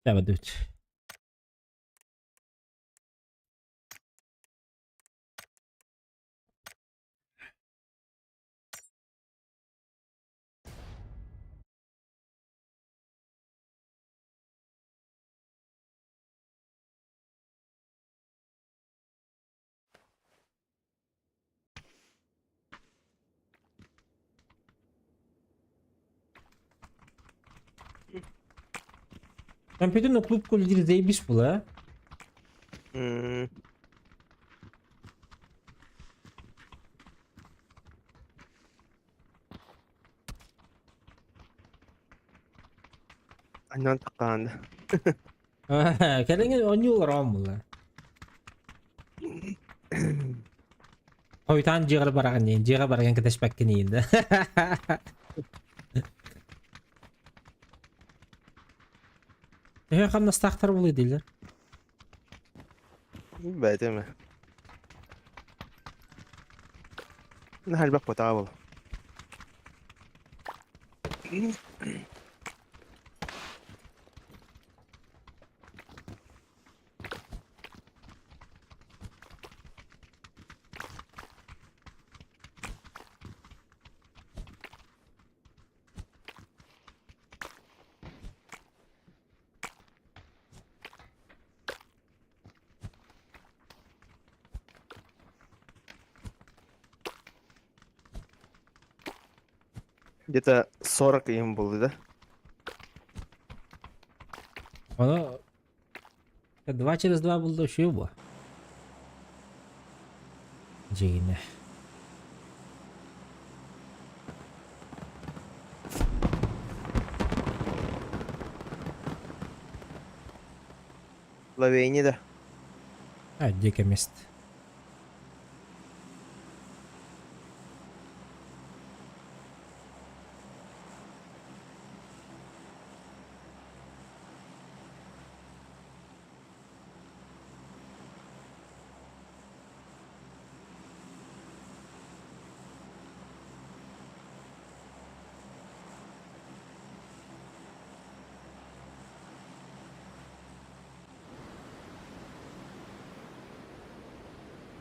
Давай. Компьютерный клуб кулдир заебись була. Аннан таққаан. Кэлиҥҥи оонньуулар оон була. Хойутаан дьиэҕэр бараҕын диэн, дьиэҕэ бараргын кэтэспэккин иин да. Төһө хамнастаахтар буолуой дииллэр? Бэйэтэ Наһаа элбэх потаа буол. Где-то 40 им было, да? Оно два через два булда үчүгэй буо. Дьиҥинэ. Лавейни да. А, дико мест.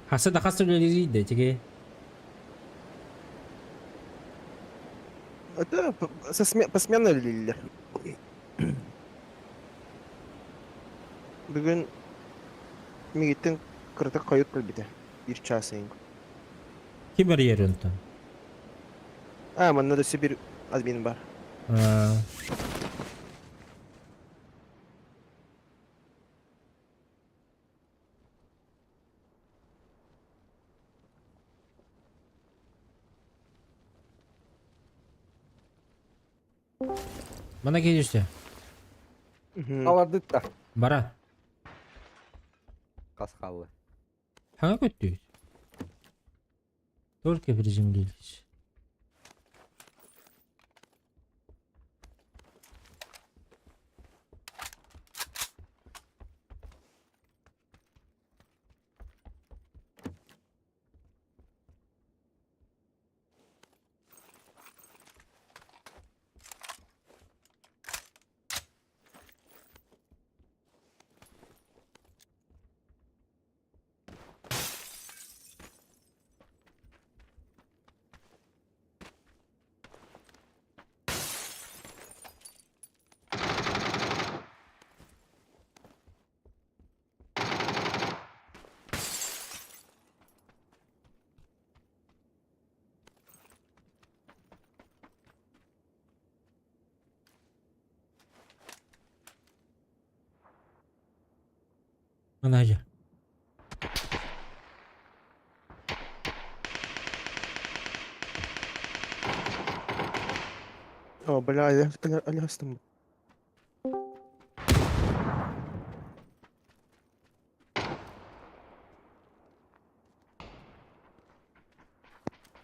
Хаса да хас үлэлиир да тиги. Это посменно үлэлииллэр. Бүгүн мигиттэн кыратык хойут кэлбитэ. Биир чаас ыйын. Ким эрийэр онтон? А, манна да өссө биир админ бар. Мана киирүстэ. Алардыт да. Бара. Хас хаалла. Хаҥа көттүгүт? Только приземлились. Надя. О, бля, алястым.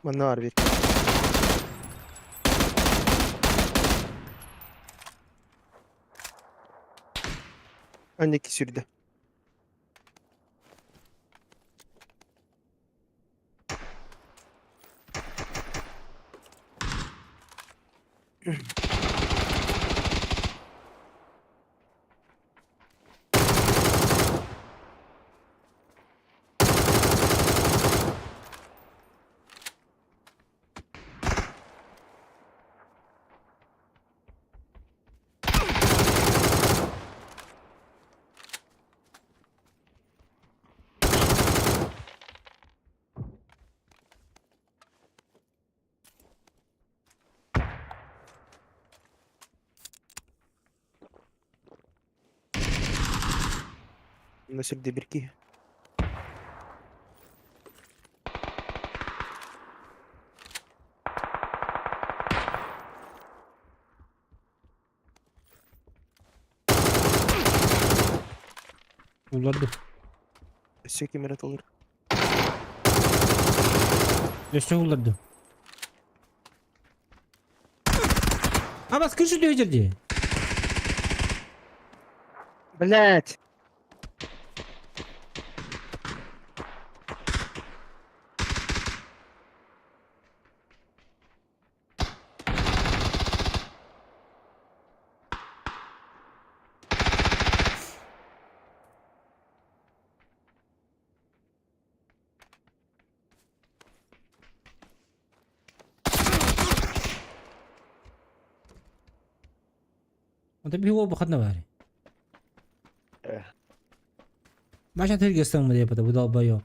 Манна баар бит. Анники сүүрдэ. Онно сирде бир киһи. Уларды. Өссө ким эрэ толор. Өссө уларды. Абас крышу түһэр дии. Блять! Онтон биһиги уолбахатына баар. Э. Маша тергестен мы деп бу долбоёб.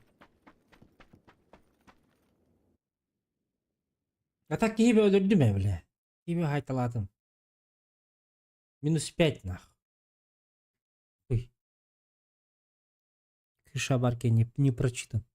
А так киһи өлөрдүм ээ бля. Киһи хайталаатым. Минус пять нах. Ой. Крыша барки не прочитан.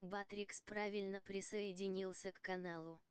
Батрикс правильно присоединился к каналу.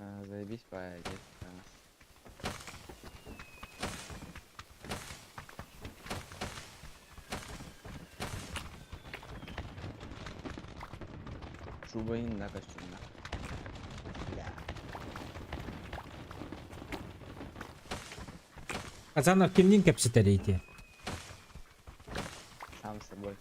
А, заебись по 10 раз. Шубаин на костюмна. Бля. Казанов кимниин кэпсэтэрий ити? Сам с собой.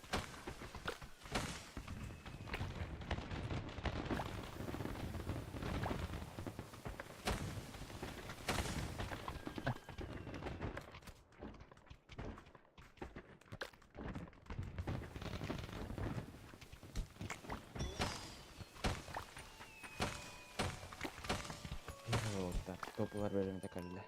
Топовар бөлімінде кэллэ.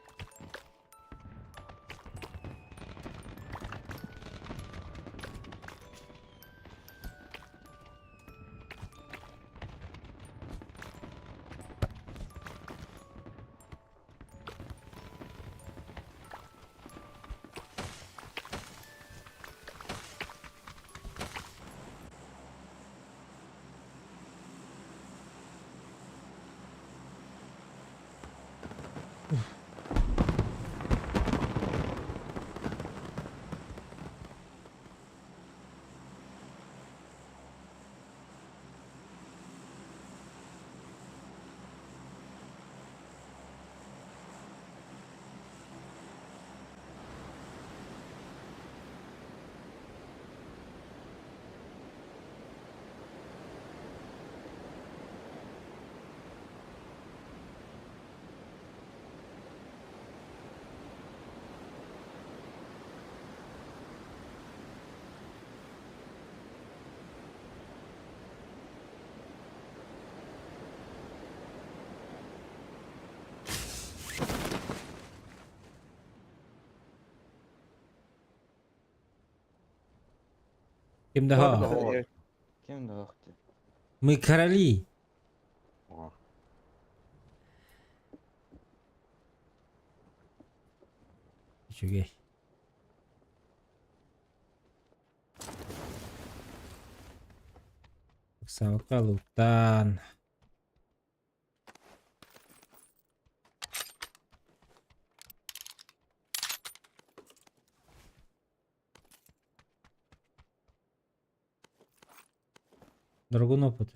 Ким да Мы короли. О. Үчүгэй. Ыксаабакка лууктаан. Драгунов опыт.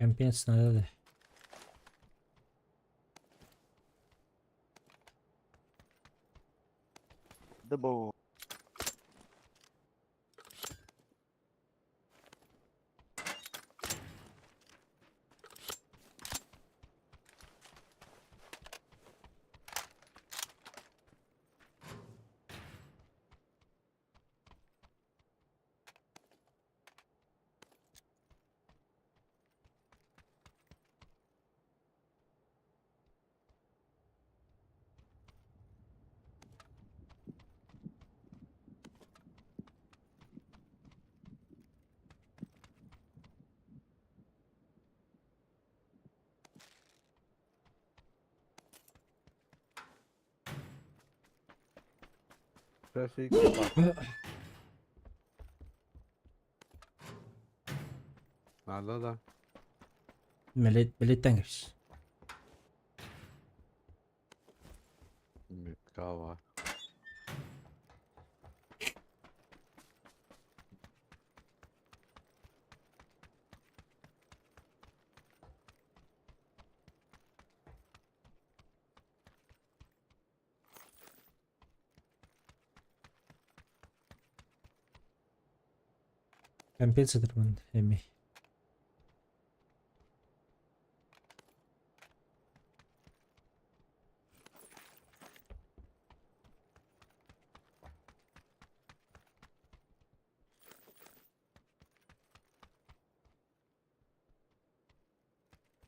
Компенс надо да. Да бо. Надо да. Билеттен кэбис. Мекава. Компенсатор эми.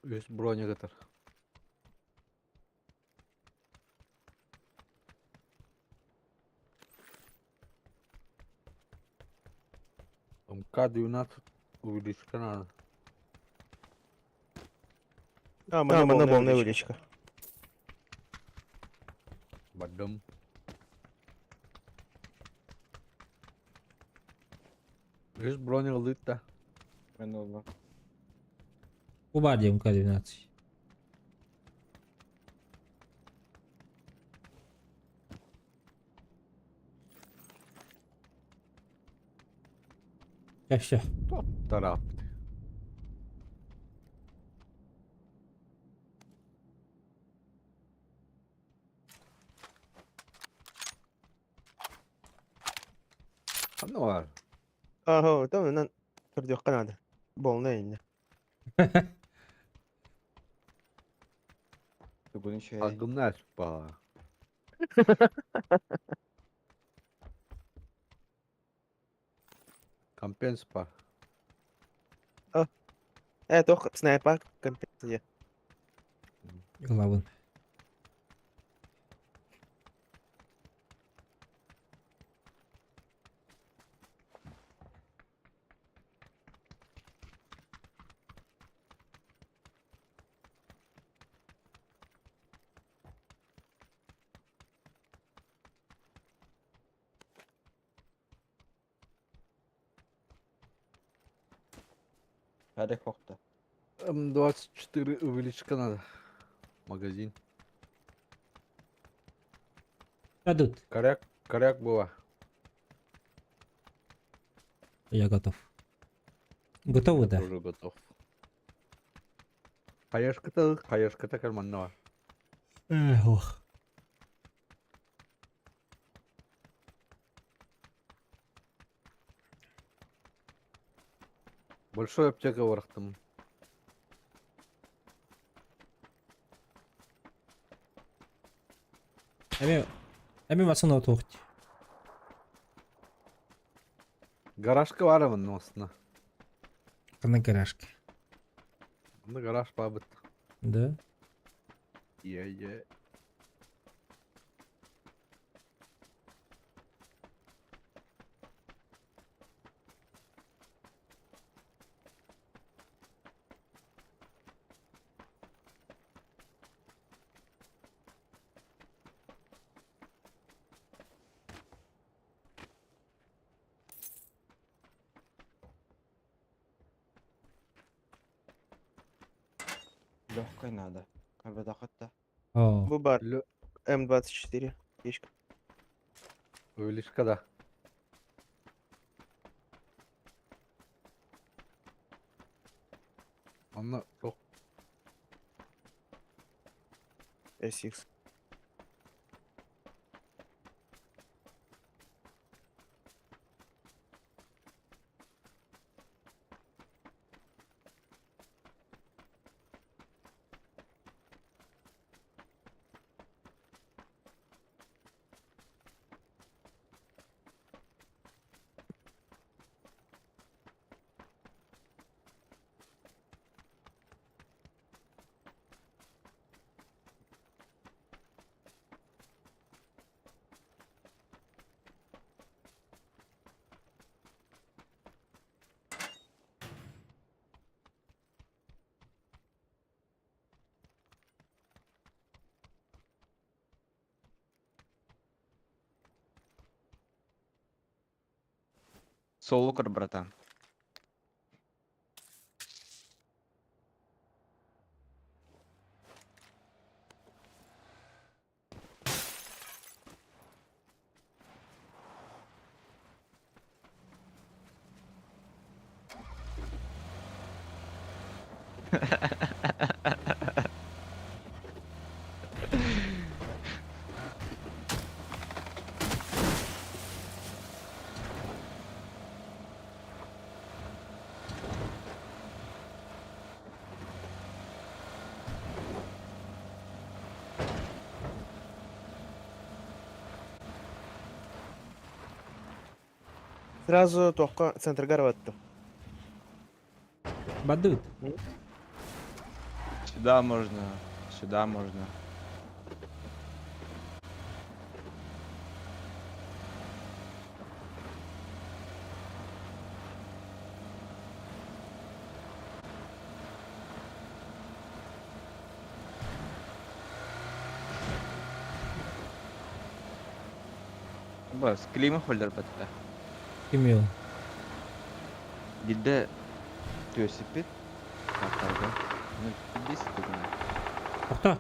Үс бронегатор. МК-12 увеличка надо. А, манна полная вылечка. Бадым. Үс броня ылыт да. Мен olma. Бу бар диэн МК-12. Чэ, все. Тарапты. Ханна бар? Аһа, там онон көрдүөххэ наада. Болна иннэ. Тугун үчүгэй. Агымна спа. Компенс па. Э, туох снайпер компенсация. Ылабын. Hadi koktu. М24 увеличка надо. Магазин. Дадут. Коряк, коряк была. Я готов. Готовы, да? Тоже готов. Хаешка-то, хаешка-то карманного. Эх, ох. Большой аптека варахтым. Эми эми массыына отуохт. Гаражка баар манна массыына. Ханна гаражка? Манна гараж баабыт. Да. Ийэ ийэ. Легкой надо. Кабедахатта. Оо. Бу баар Лө- М24. Ешка. Увеличка да. Онно туох SX. Солукар, братан. Сразу туохха центргар баттым. Бадыт. Сюда можно, сюда можно. Бас, клима холдер батта. Ким ол? Дидде төсіппит. Картарга. Ну, бес тугана. Тохто.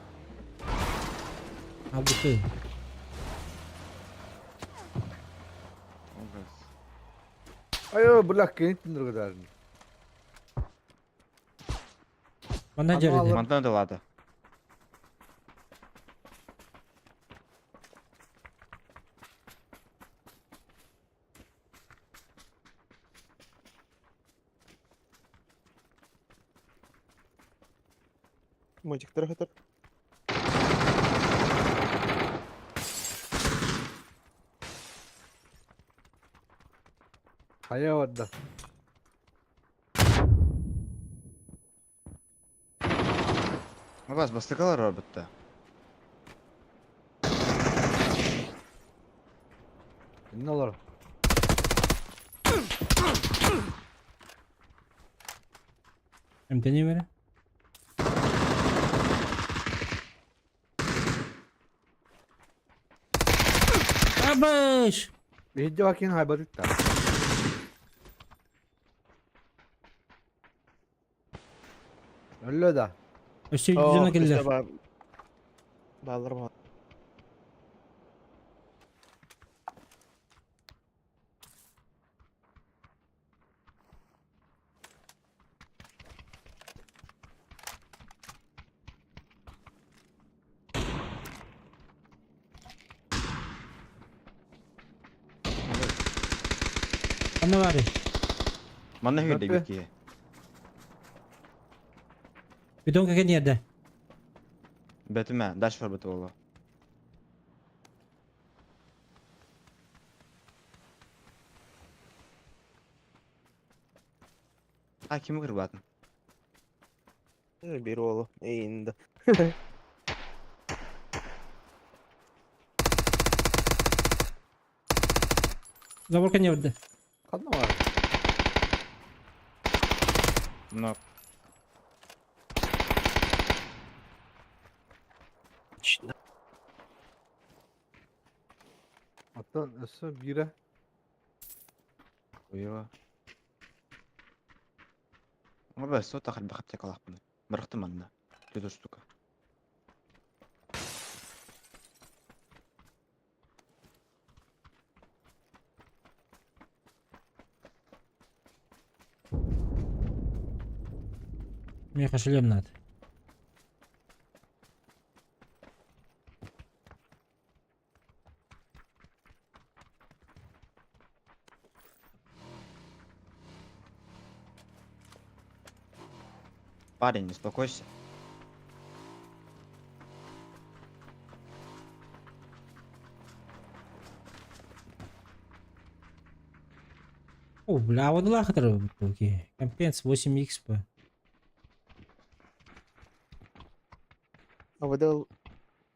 Албыты. Образ. Айо, бля, кинь даже. Манна Аны дьэридэ. алып- Мантан да лада. Мотиктар хатар. Хайа барда. Бас, бастыкалар роботта. Не олар. Эмтэни бере. Абыш! Видео кин хайбарытта. Өллө да. Өссө дьоно кэллэр. Баалар баар. Анна бары. Манна хүрде Баппе. битки. Бидон кэкэн иэрдэ. Бэтиме, дальше бар бит болу. А кими кырбаатын? Биир уолу эйин да. Заборка не барда. Ханна бар? Но Отлично. Оттон өссө биирэ. Уйа. Ма бэс сот ахал бахат чакалахпын. Барахты манна. Түдө штука. Миэхэ шлем надо. Парень, успокойся. О, бля, вот лахтер Компенс 8 xp. Абадал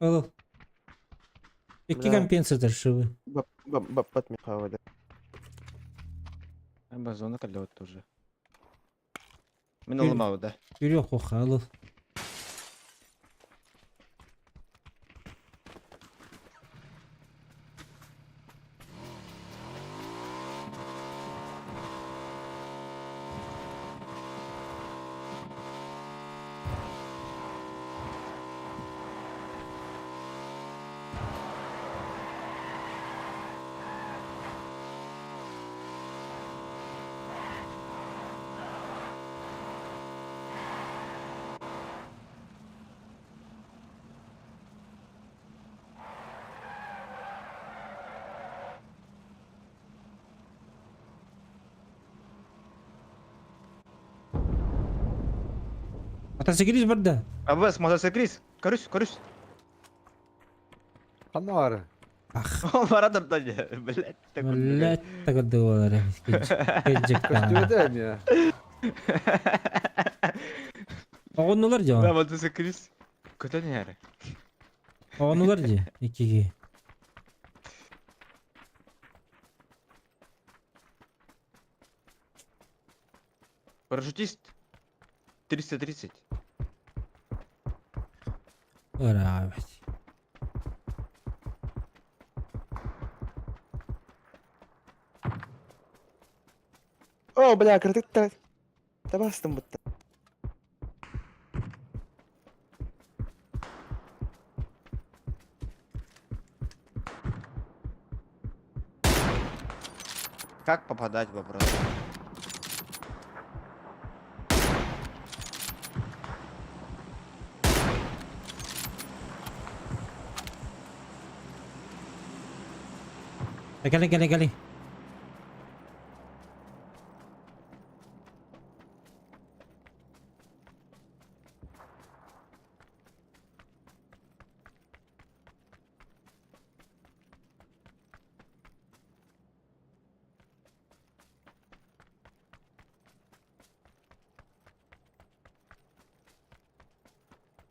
Ыл. Икки Бля. компенсатор шивы. баппат михавада. Базона калет тоже. Мин Күн. ылымабы да. Үрүөх хоха ыл. Мотоциклист барда. Абас, мотоциклист. Көрүс, көрүс. Ханна бар? Ах. Ол бара турда блядь. Блядь, тагырды Көстүбэтэ эмиэ. Оҕоннулар дьэ. Да, мотоциклист. Көтөн иһэр. Оҕоннулар дьэ. Иккиги. Парашютист. 330. Ыраабыт. О, бля, кырдыктар. Табастым бутта. Как попадать вопрос? Кэлин, кэлин, кэлин.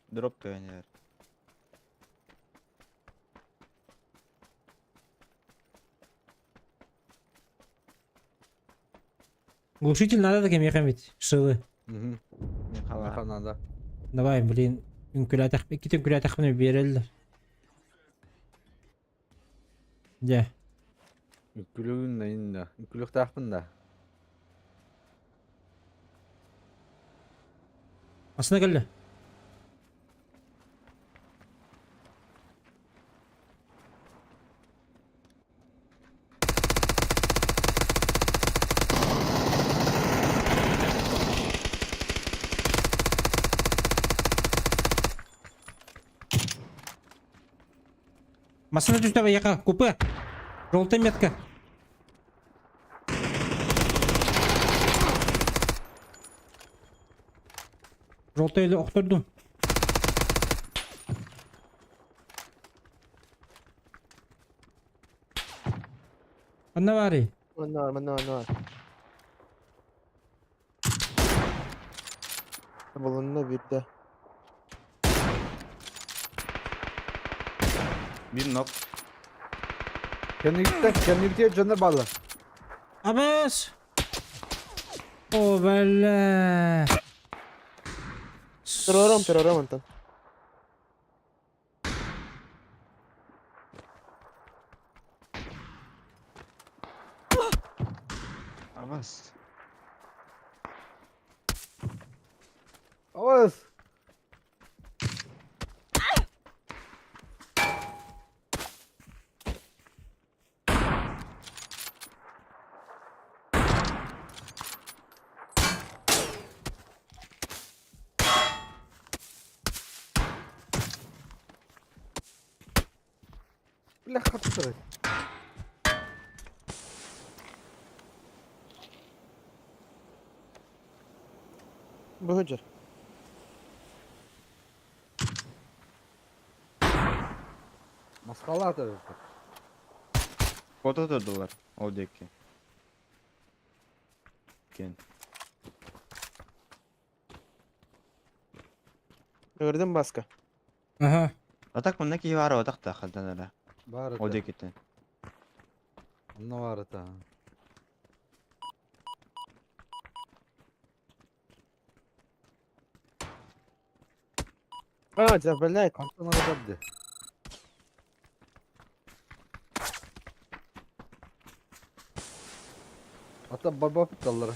Дроп пионер. Глушитель надо таким ехать, шилы. Мгм. Михала. Надо. Давай, блин, үҥкүүлээтэх, иккитин үҥкүүлээтэхпинэ биэрэллэр. Дьэ, Үҥкүүлүүбүн да иннэ. Үҥкүүлүөхтээхпин да. Астына кэллэ. Массыына түстэ байыаха, купе. Желтая метка. Желтый охтордум. Ханна баарый? Манна бар, манна, манна бар. Булунна биирдэ. Биир нок. Кэннигиттэн кэннибитигэр дьоннор бааллар. Абас! О, бля. Туруорам, туруорам онтон. Абас. Абас! Бля, хаттыры. Бу сылдьар. Москвалаата эбиппит. Фото турдулар ол диэки. Кен. Ыҥырдым Баска. Ага. А так манна киһи баар отах та хантан эрэ. Баар Ол этэ. диэкиттэн. Онно баар этэ. А, да, блядь. Хантан ардар дии. Ата барбаппытталлара.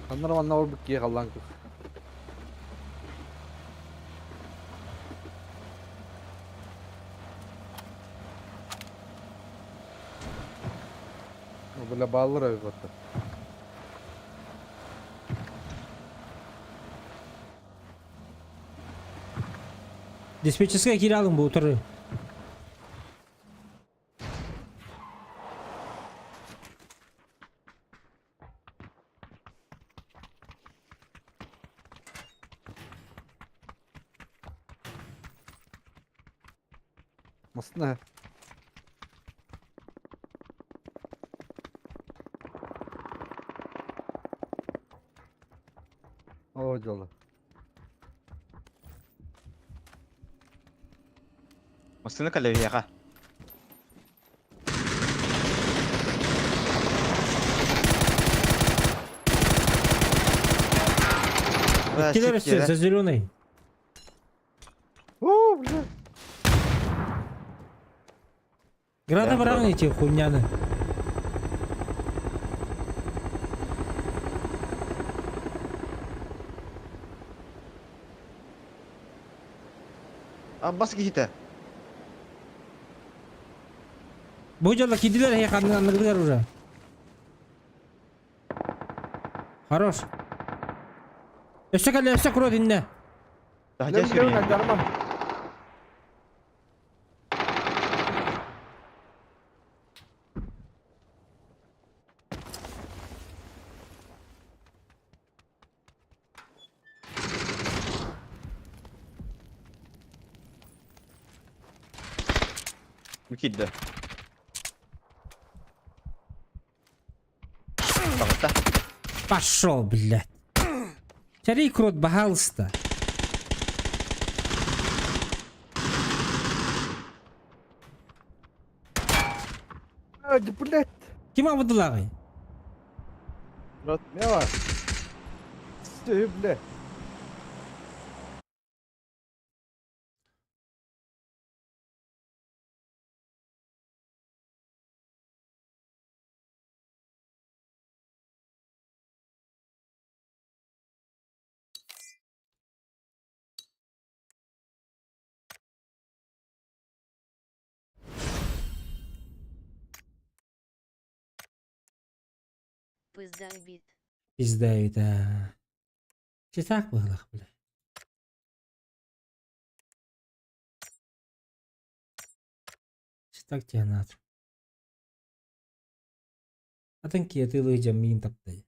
Ханнара манна олбут киһи халлаан күх. Бля бааллар эбит батта. Диспетчерская киирэ алын бу утары. Массыына. Оо дьоло. Массыына кэлэбиэхэ. Килер өссө за зеленый. Оо, бля. Граната быраҕыҥ ити хуйняны. Аббас киһитэ. Бу дьолло киирдилэр эһи ханныгар анныгытыгар уже. Хорош. Өссө кэллэ, өссө курот иннэ. Таһдьа Лем сүрүйэн. алдьарма. Бу киирдэ. Таҕыста. Пошел, блядь. Чарий крот, пожалуйста. А, да, блядь. Ким абыдылааҕый? Мела. Сты, бля. Пизда бит. Пизда эбит аа. Чытаах быһыылаах бля. Чытак тебе надо. Атын киһи атыылыы дьон миигин таптыа.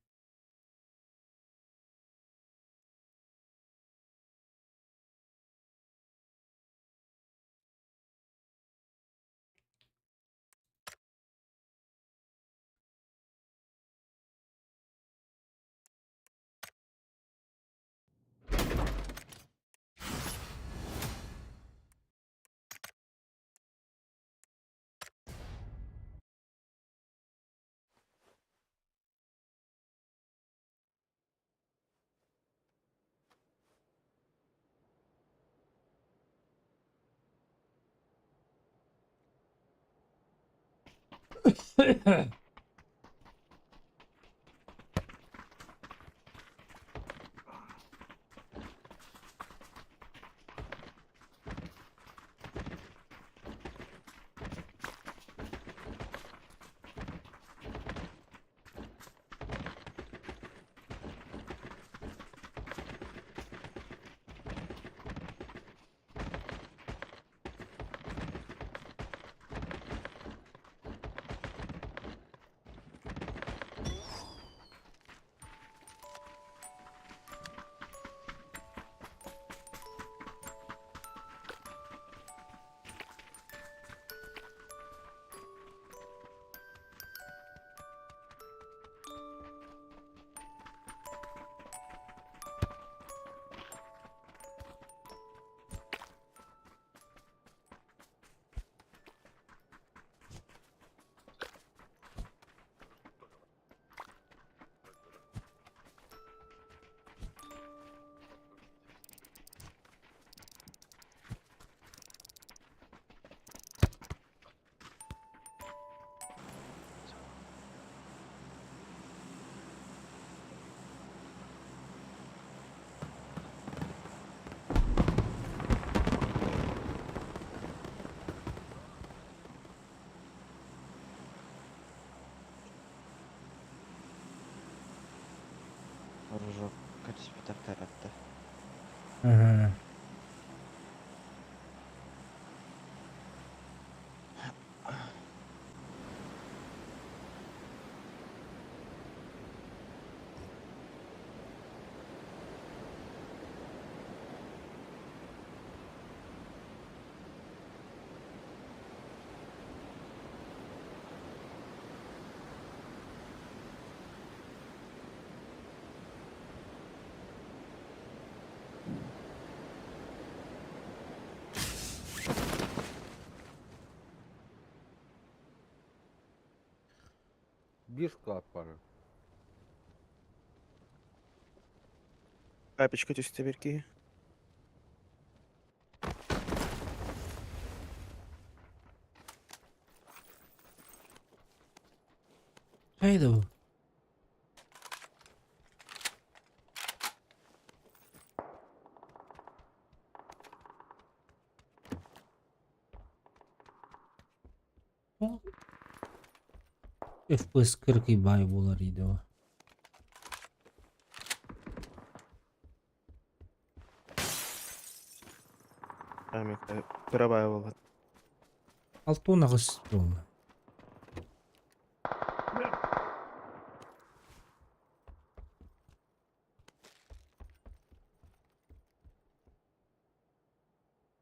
Рожокка түспэтэхтэр этэ. Аһаа. Биир склад баар. Капечка түстэ бир киһи. Хайда бу? FPS 40 бай буолар идео. Кыра баайы буолбат. 68 буолла.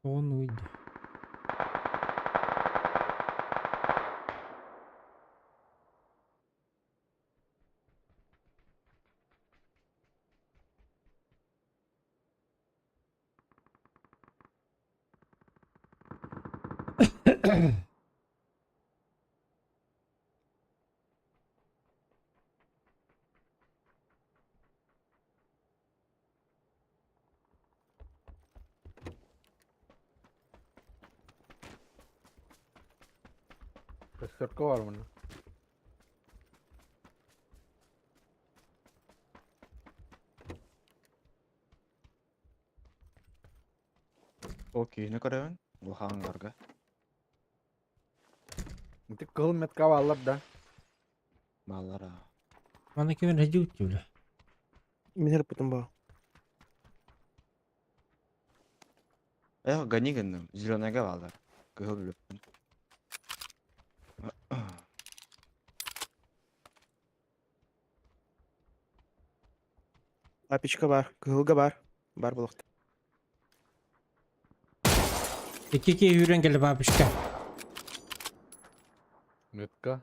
Он уйду. Шестерка бар мына. Ол киһини көрөбүн, улахан Ити кыл метка бааллар да. Бааллара. Маны кимин хадьыут дьүлэ. Мин эрпитим баа. Эх, гони гынным, зеленайга бааллар. Кыһыл үлүппүн. Папичка бар, кыһылга бар. Бар буолуохтаах. Икки киһи үүрэн кэллэ папочка. Метка.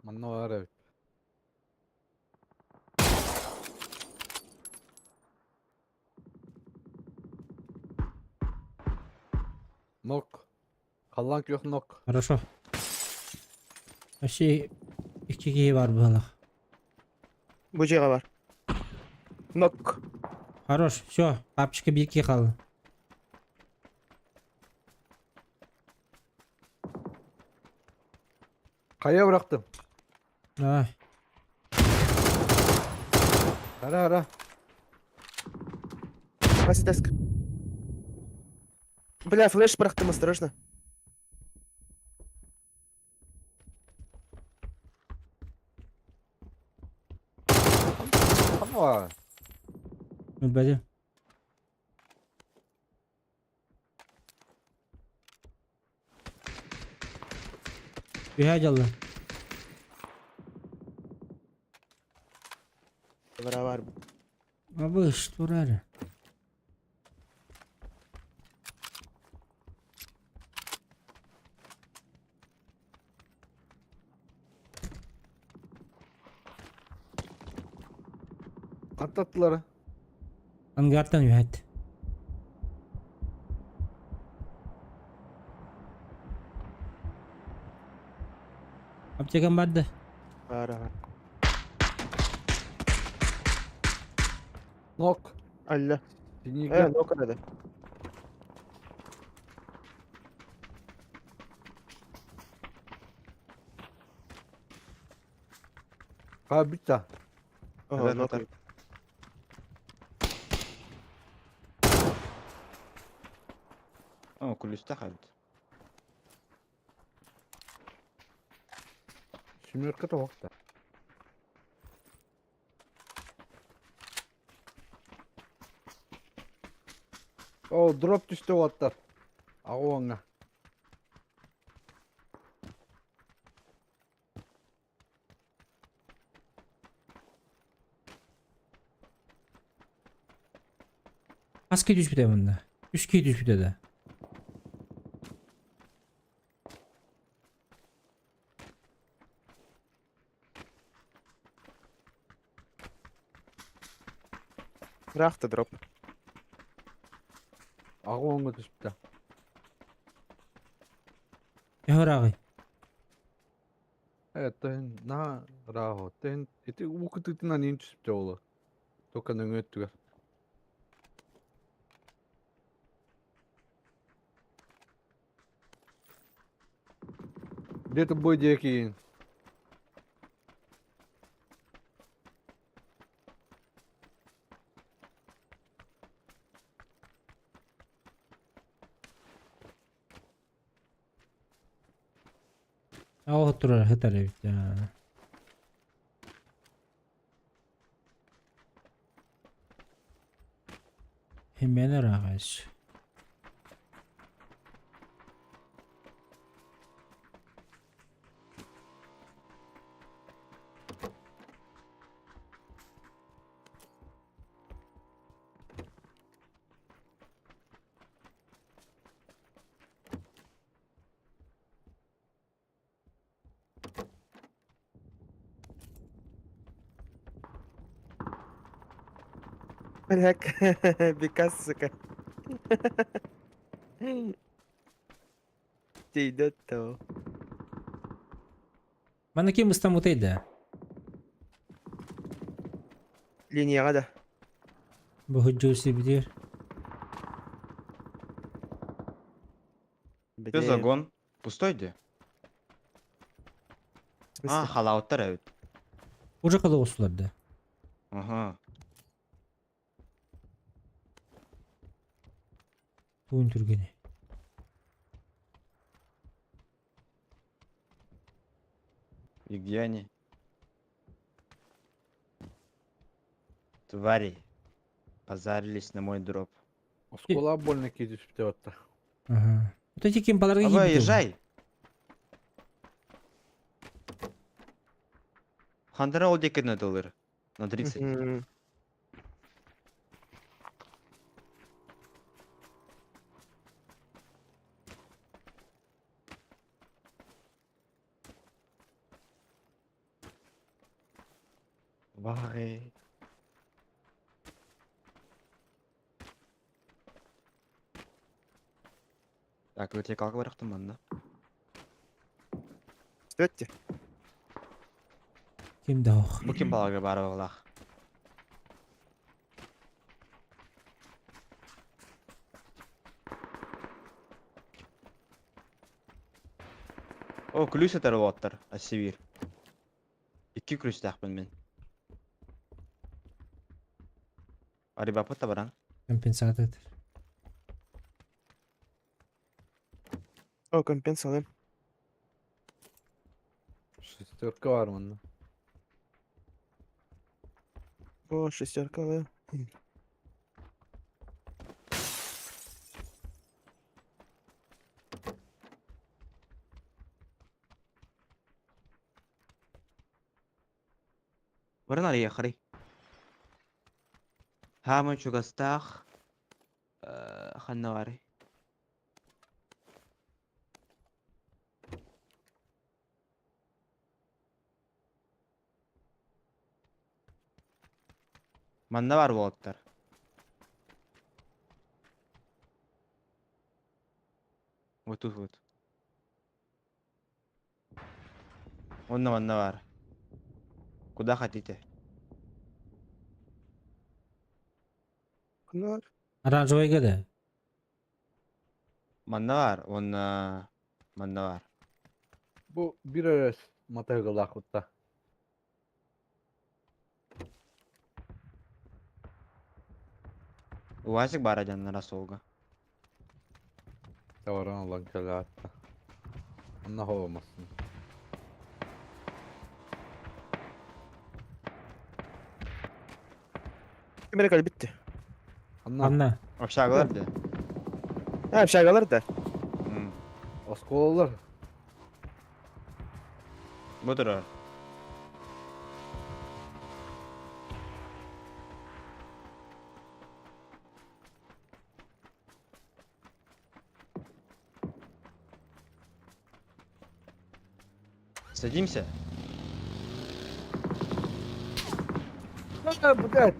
Манна баар эбит. Нок. Халлаан күөх нок. Хорошо. Вообще икки киһи бар быһалах. Бу дьиэҕэ бар. Нок. Хорош, все, папочка биир киһи хаалла. Хайа бырахтым. Давай. Ара ара. Вася деск. Бля, флеш бырахтым, осторожно. Ханна. Өлбөтүм. Үһэ дьалла. Бар. Абыш турар. Аттаттылар. Ангартан үһэт. Аптекам бар да. Бар, бар. Нок. Алла. Синийгэ. Э, нок арада. Ха бүтта. Ого, Да, нок. да. О, күлүстэх эбит. Семерка тоҕохта. О, дроп түстэ уоттар. Аҕуоҥҥа. Хас киһи түспүтэ мунна? Үс киһи түспүтэ да. Ыраахта дроп. Аҕуоҥҥа түспүтэ. Төһө ырааҕый? Э, тыһын наһаа ырааҕа. Тыһын ити уу кытыытынан иин түспүтэ буолуо. Только нөҥүө өттүгэр. Где-то бу диэки иин. Аҕа турар сытар эбит. Химэн ыраах Блядь, Бекас, сука. Тиийдэ то. Манна ким ыстаммытай да? Линияҕа да. Бу сибидир. Что загон? Пустой де? В смысле? А, халауттар эбит. Уже кылы оҕустулар да. Ага. Тугун түргени. И где они? Твари. Позарились на мой дроп. Оскуола больно киһи түспүтэ батта. Ага. Вот эти кимпаларга Давай, киирбит. езжай! Хантара ол диэки надылыр. На 30. Мгм. Ваҕай. Так, вертикалга барахтым манна. Өттө. Ким да ох. Бу ким балага баар оҕолаах. О, күлүүс этэр уолаттар, Ассивир. Икки күлүүстээхпин мин. Арибаппыт да баран. Компенсатор. О, компенсалым. Шестерка бар манна. О, шестерка алым. Баран арыйахарый. Хааман чугастаах ханна баарый? Манна баар уолаттар. Вот тут вот. Онно манна баар. Куда хотите? Ханна бар? Оранжевыйга да. Манна баар уонна манна баар. Бу биир эрэ матыгылаах УАЗик баара дьаннара суолга. Таваран ылан кэлээтта. Онно холомасын. Ким эрэ кэлбитти. Анна Анна. Общагалар да. А, общагалар да. оскуолалар. Бу турар. Садимся? А, блядь!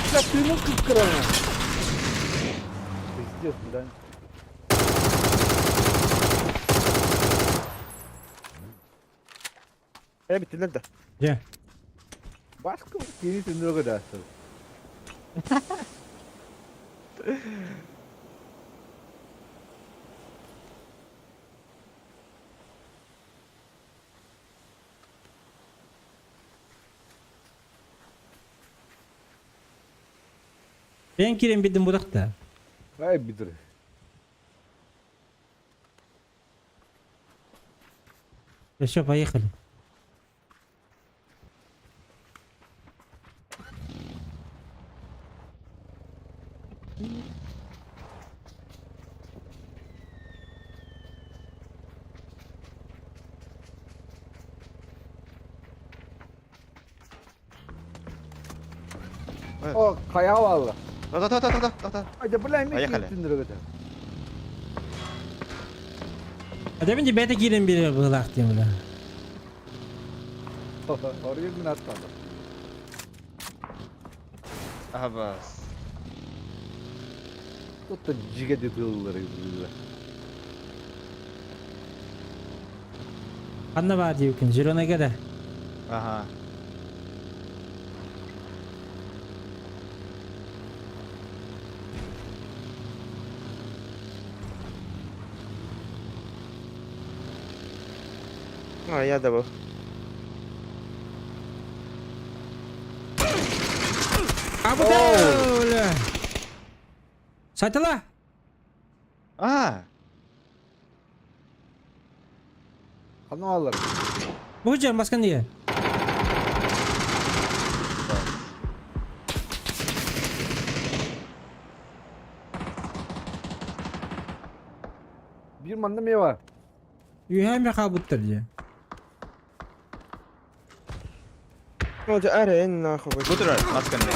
Бля, ты ну кыпкырана! Пиздец, блядь. Э, биттилер да. Дьэ. Башка кини түннүгө дастыр. Бэйэн киирэн бидин будахта. Ай бидир. Все, поехали. О, хайа валла. Да-да-да-да-да-да. Айда, бля, мен Поехали. түннүгө да. А да мен бэйэтэ киирэн биэрэр быһыылаах диэн бля. Орыйын мин аттады. Абас. Тут жиге детыллары бля. Ханна баар диэбиккин, зеленайга да. Ага. А, я да был. А бля! Сайтала! А! Ханна алар. Бу дьон баскан дие. Биир манна эмиэ бар. Үөһээ эмиэ хаалбыттар дии. Ну, арен нахуй. Бу турар, масканды.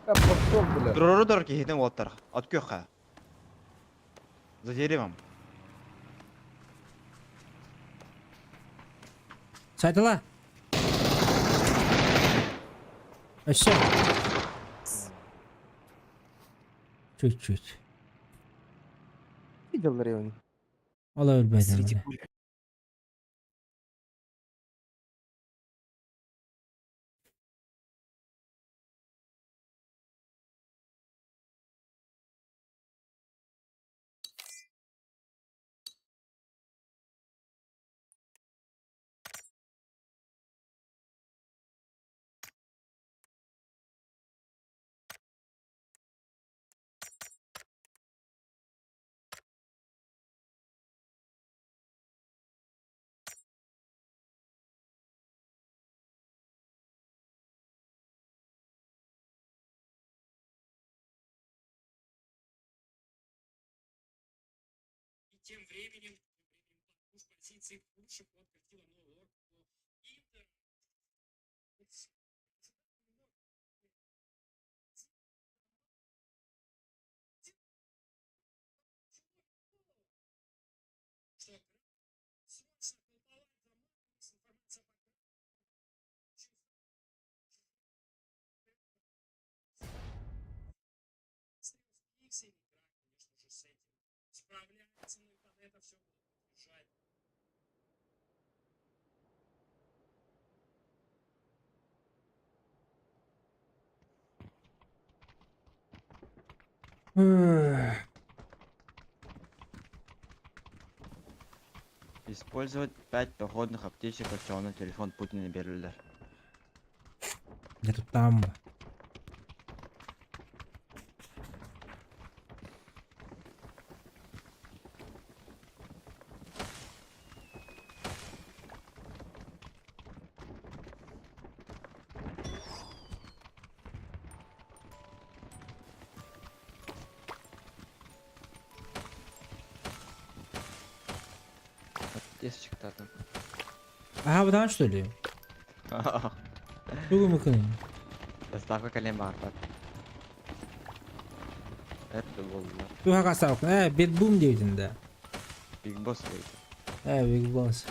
Я пошел, бля. Турору тур киһитин уолаттар. От күөххэ. За деревом. Сайтала. Өссө. Чуть-чуть. Видел район. Ол өлбөтө. Среди пуль. Использовать 5 походных аптечек оччоҕуна телефон Путина биэрэллэр. Дьэ туттаҕым бу. Patates çıktı adam. Аһа бытаан что ли? Тугу мыкын? Доставка кэлэн баарбат. Это буолла. Туха кастаабыккын? Ээ, Бетбум диэбитин да. Big Boss диэбит. Ээ, Big Boss.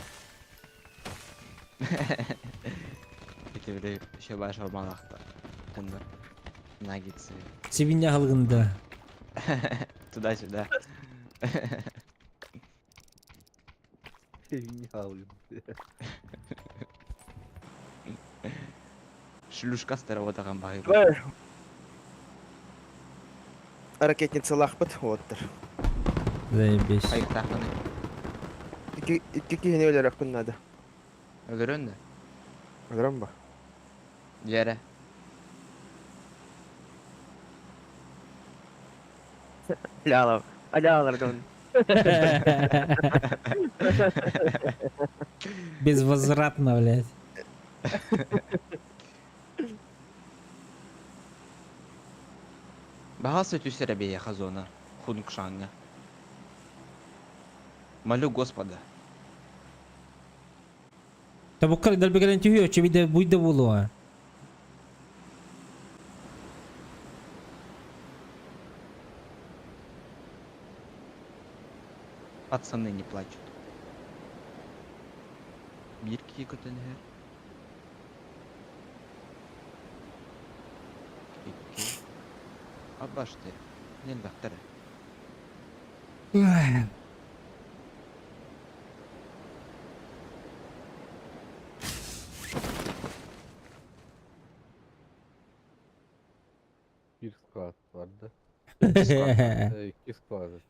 Ити били еще баар шаурмалаахтар. Тыннар. Наггетсы. Сибинньэ аһылыгын да. Туда-сюда. Шлюшка старого баҕайы. Ракетницалаахпыт уоттар. Заебись. Айыктааххыный. Икки икки киһини өлөрөхпүн наада. Өлөрөн да. Өлөрөн ба. Дьиэрэ. Алялар. Алялар дон. Безвозвратно, блядь. Баҕас түс эрэ биһиэхэ зона. Хункшаҥҥа. Молю Господа. Тобуккар дэлби кэлэн түһүө, очевидно, буйда буолуо. Пацаны не плачут. Биир киһи көтөн иһэр. Икки. Абашты. Элбэхтэр. Bir squad vardı. İki squad.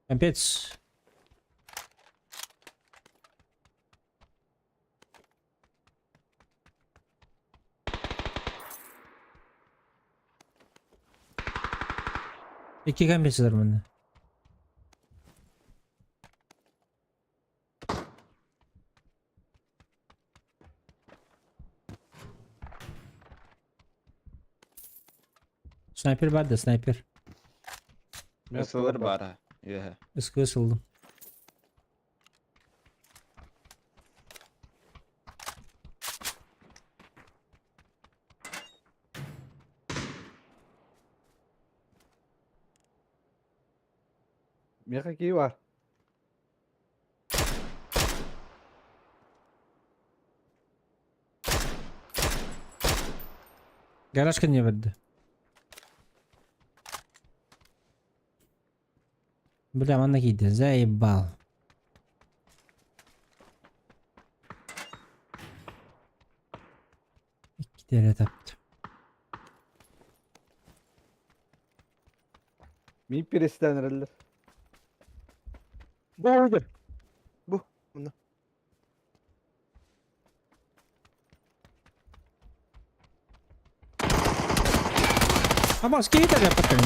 Капец. Икки кэмпиэччилэр манна. Снайпер бар да снайпер. Ысылыр бара. Үөһэ. Ыскы ысылдым. Миэхэ кии бар. Гаражка не бэрдэ. Бля, манна киирдэ. Заебал. Иккитэ эрэ таптым. Мин перестэн эрэллэр. Бу ойдыр. Бу. Мына. Амос, киһи потом.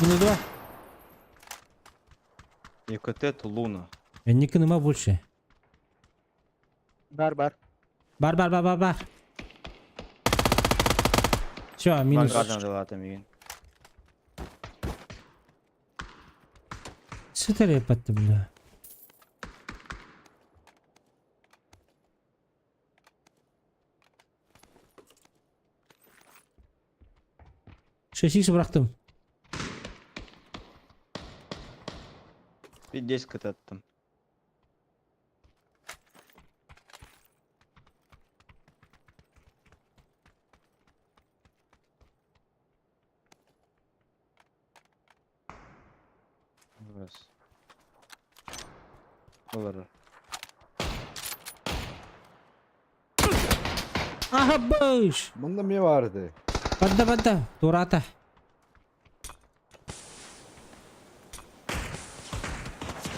Минус два. ЕКТ Тулуна. Энники ныма больше. Бар бар. Бар бар бар бар бар. Все, минус. Vanguard'dan далата миигин. Сытар патты, бля. Шесть бырахтым. Bir диск аттым. Раз. Олар. Аха быш! Мында ме барды. Бадда бадда. Турата.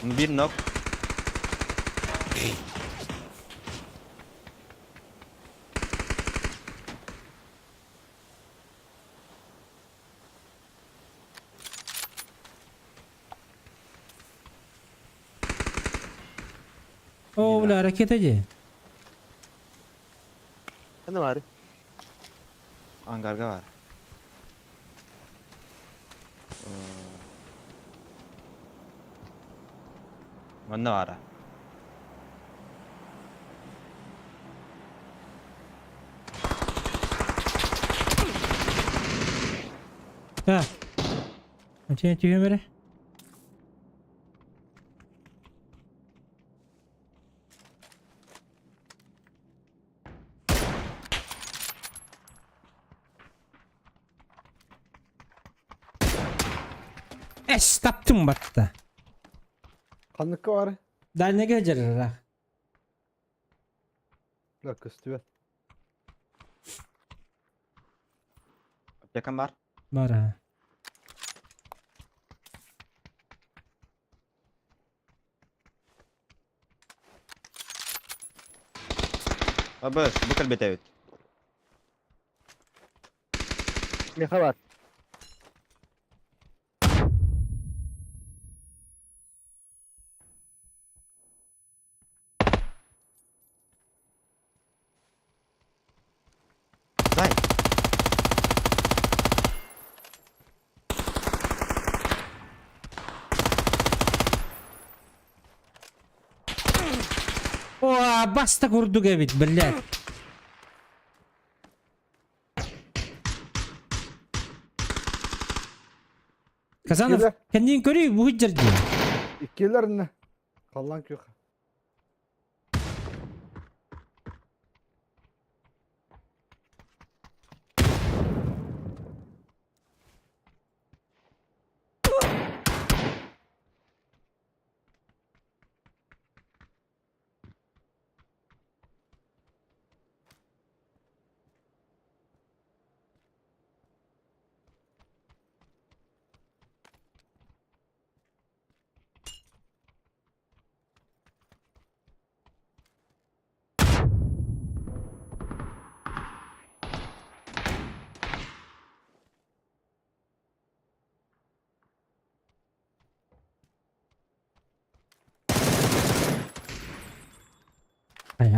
Bir knock. О, бля, ракета де. Аны бар. Angarga var. Манна бара. Так. Антине түйемере. Эс, таптым батта. Ханныкка бар. Дальнеге жарырақ. Бля, көстүбэт. Аптекам бар. Бара. Абыс, бу кэлбит эбит. Меха бар. Зай. О, баста курдук эбит, блядь. Казанов, Иккилэр. кэннин көрүй бу жерди. Иккилэр Халлан күөх.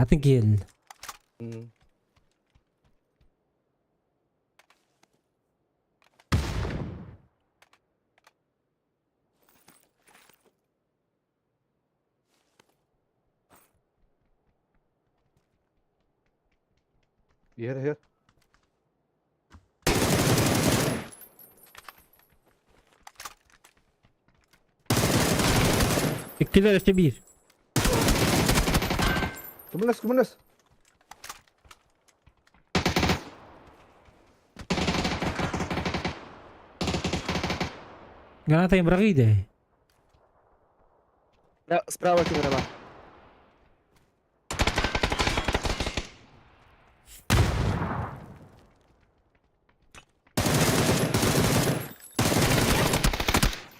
Атын киһи. Иһэр иһэр. Иккилэр өссө биир. Кымынас, кымынас. Граната им быраҕыы да. Да, справа кимера бар.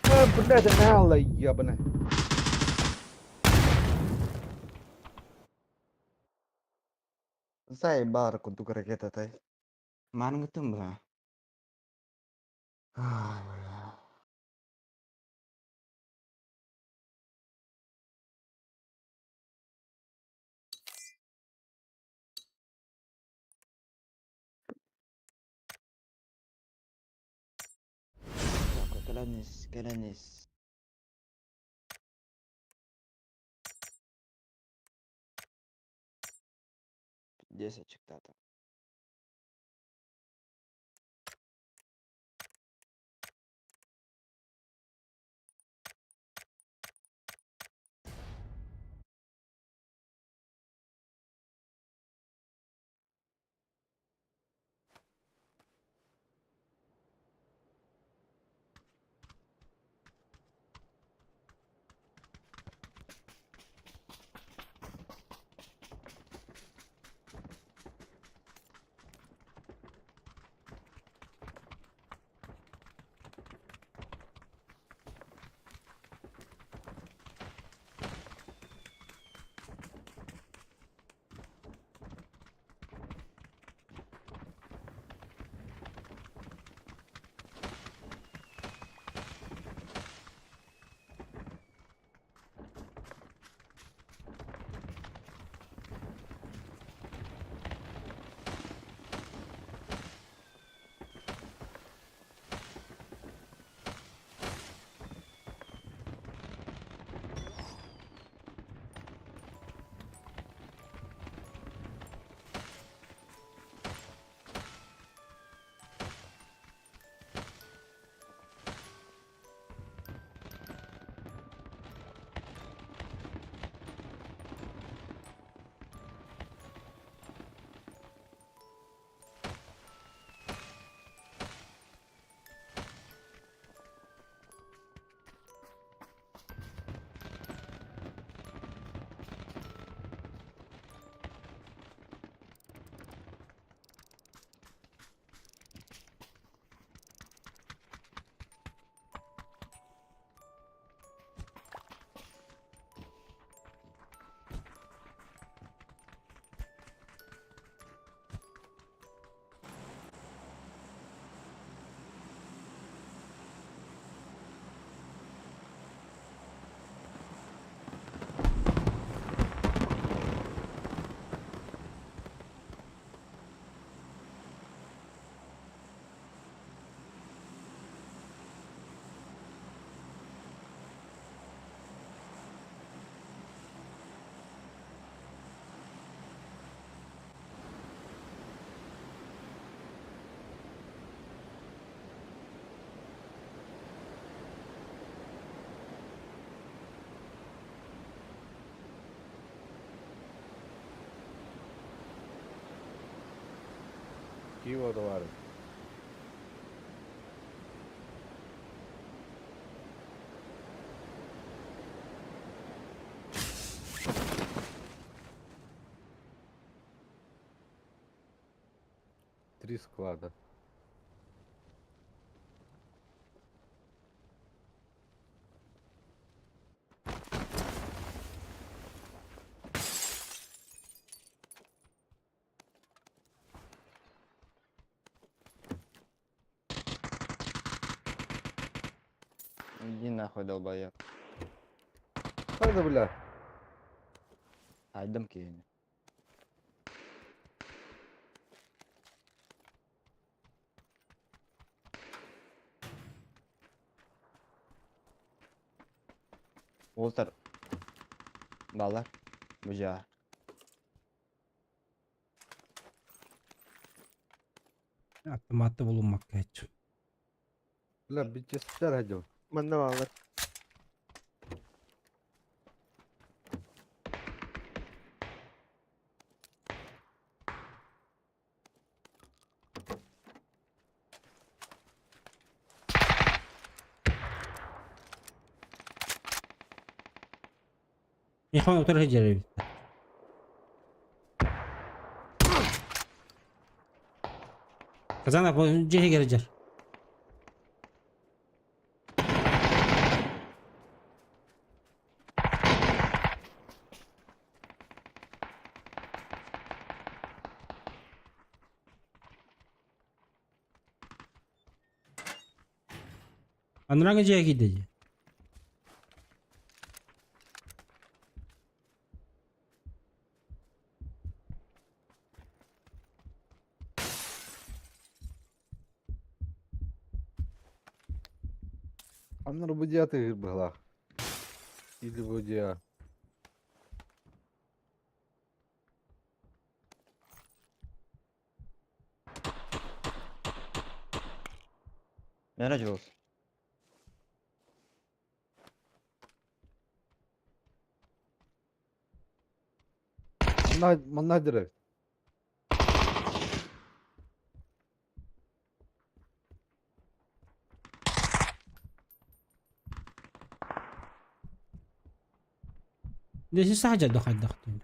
А, блядь, Алла ебаная. Заебал курдук ракетатай. Маныгытын бла. Ай, бля. Так, кэлэнис, кэлэнис. Десять чыктата. Пиво товары. Три склада. Иди нахуй, долбоеб. Правда, бля? Айдам киһини. Уолтар бааллар. Бу дьиэҕэ. Автоматты булуммакка һэччү. Бля, бичестер ходил. Манна бааллар. Михон утары сылдьар эбит. Казанов дьиэ иһигэр сылдьар. Анарааҥҥы дьиэҕэ киирдэ дии. Анна бу дьиэ атыыһыыр быһыылаах. Или бу дьиэ. Мэра Дьулус. Манна манна дьиэ Дesi саһдьа хайдах түнэ.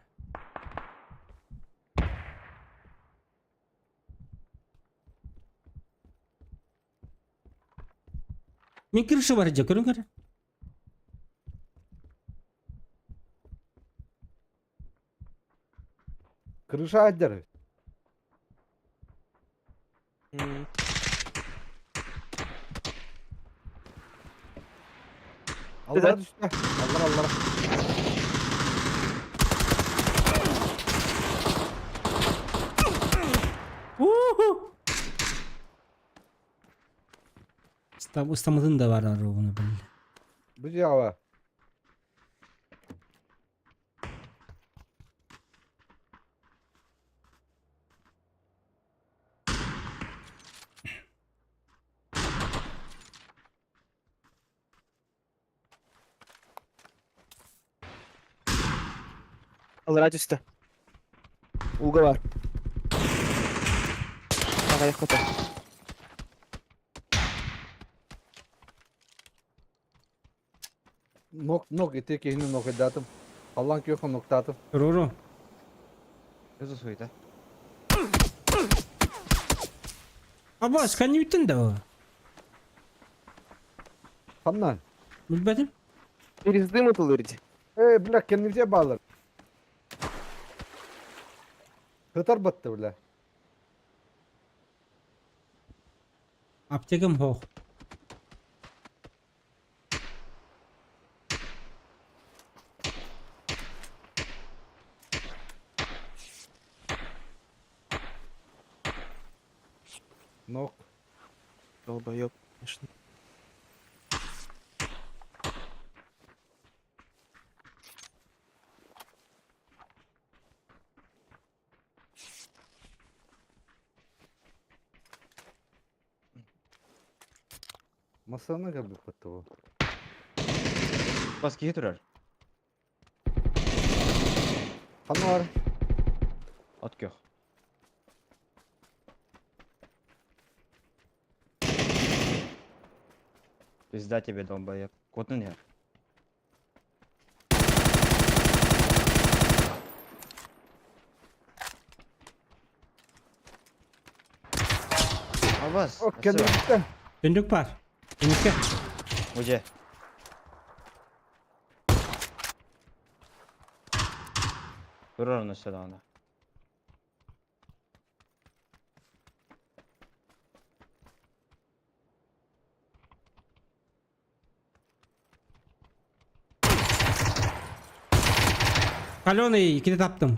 Мин крыша бар дьэ көрүҥ көрө. Крыша дьиэ. Аллара түстэ. Аллара аллара. Уху! Ыстамытын да бар оруобуна биллэ. Бу дьиэҕэ. Аллараа түстэ. Ууга бар. Аҕыйах көтөр. Нок нок ити киһини нокайдаатым. Халлаан күөх ноктаатым. Руру. Өзі суйта. Абас, кэннибиттэн да о. Ханна? Билбэтим. Через дым ытылыр дии. Эй, бля, кэннибитэ баалар. Сытар батты, бля. Аптекам хоох. Нок. Долбоёб, конечно. Масаны кэлбиппит дуо? Бас киһи турар. Ханна бар? От көх. Пизда тебе, долбоеб. Куотун иһэр. Абас, О, кэнниттэн. Түндүк бар. Түнүккэ. Уже. Турар оны өссө даҕаны. Каленый кини таптым.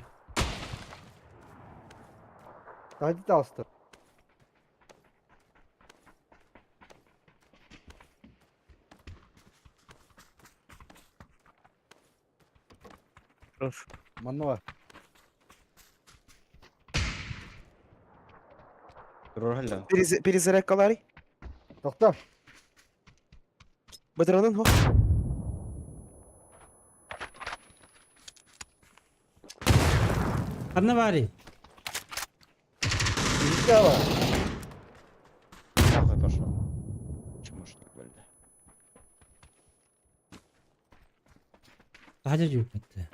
Hadi таҕыста. Хорош. Манна бар. Турар Перезарядкаларый. Тохто. Бытыранын хох. Ханна баарый? Илдьэ Нахуй пошел. Чмошник, бля. Хаһа дьүүппүттэ.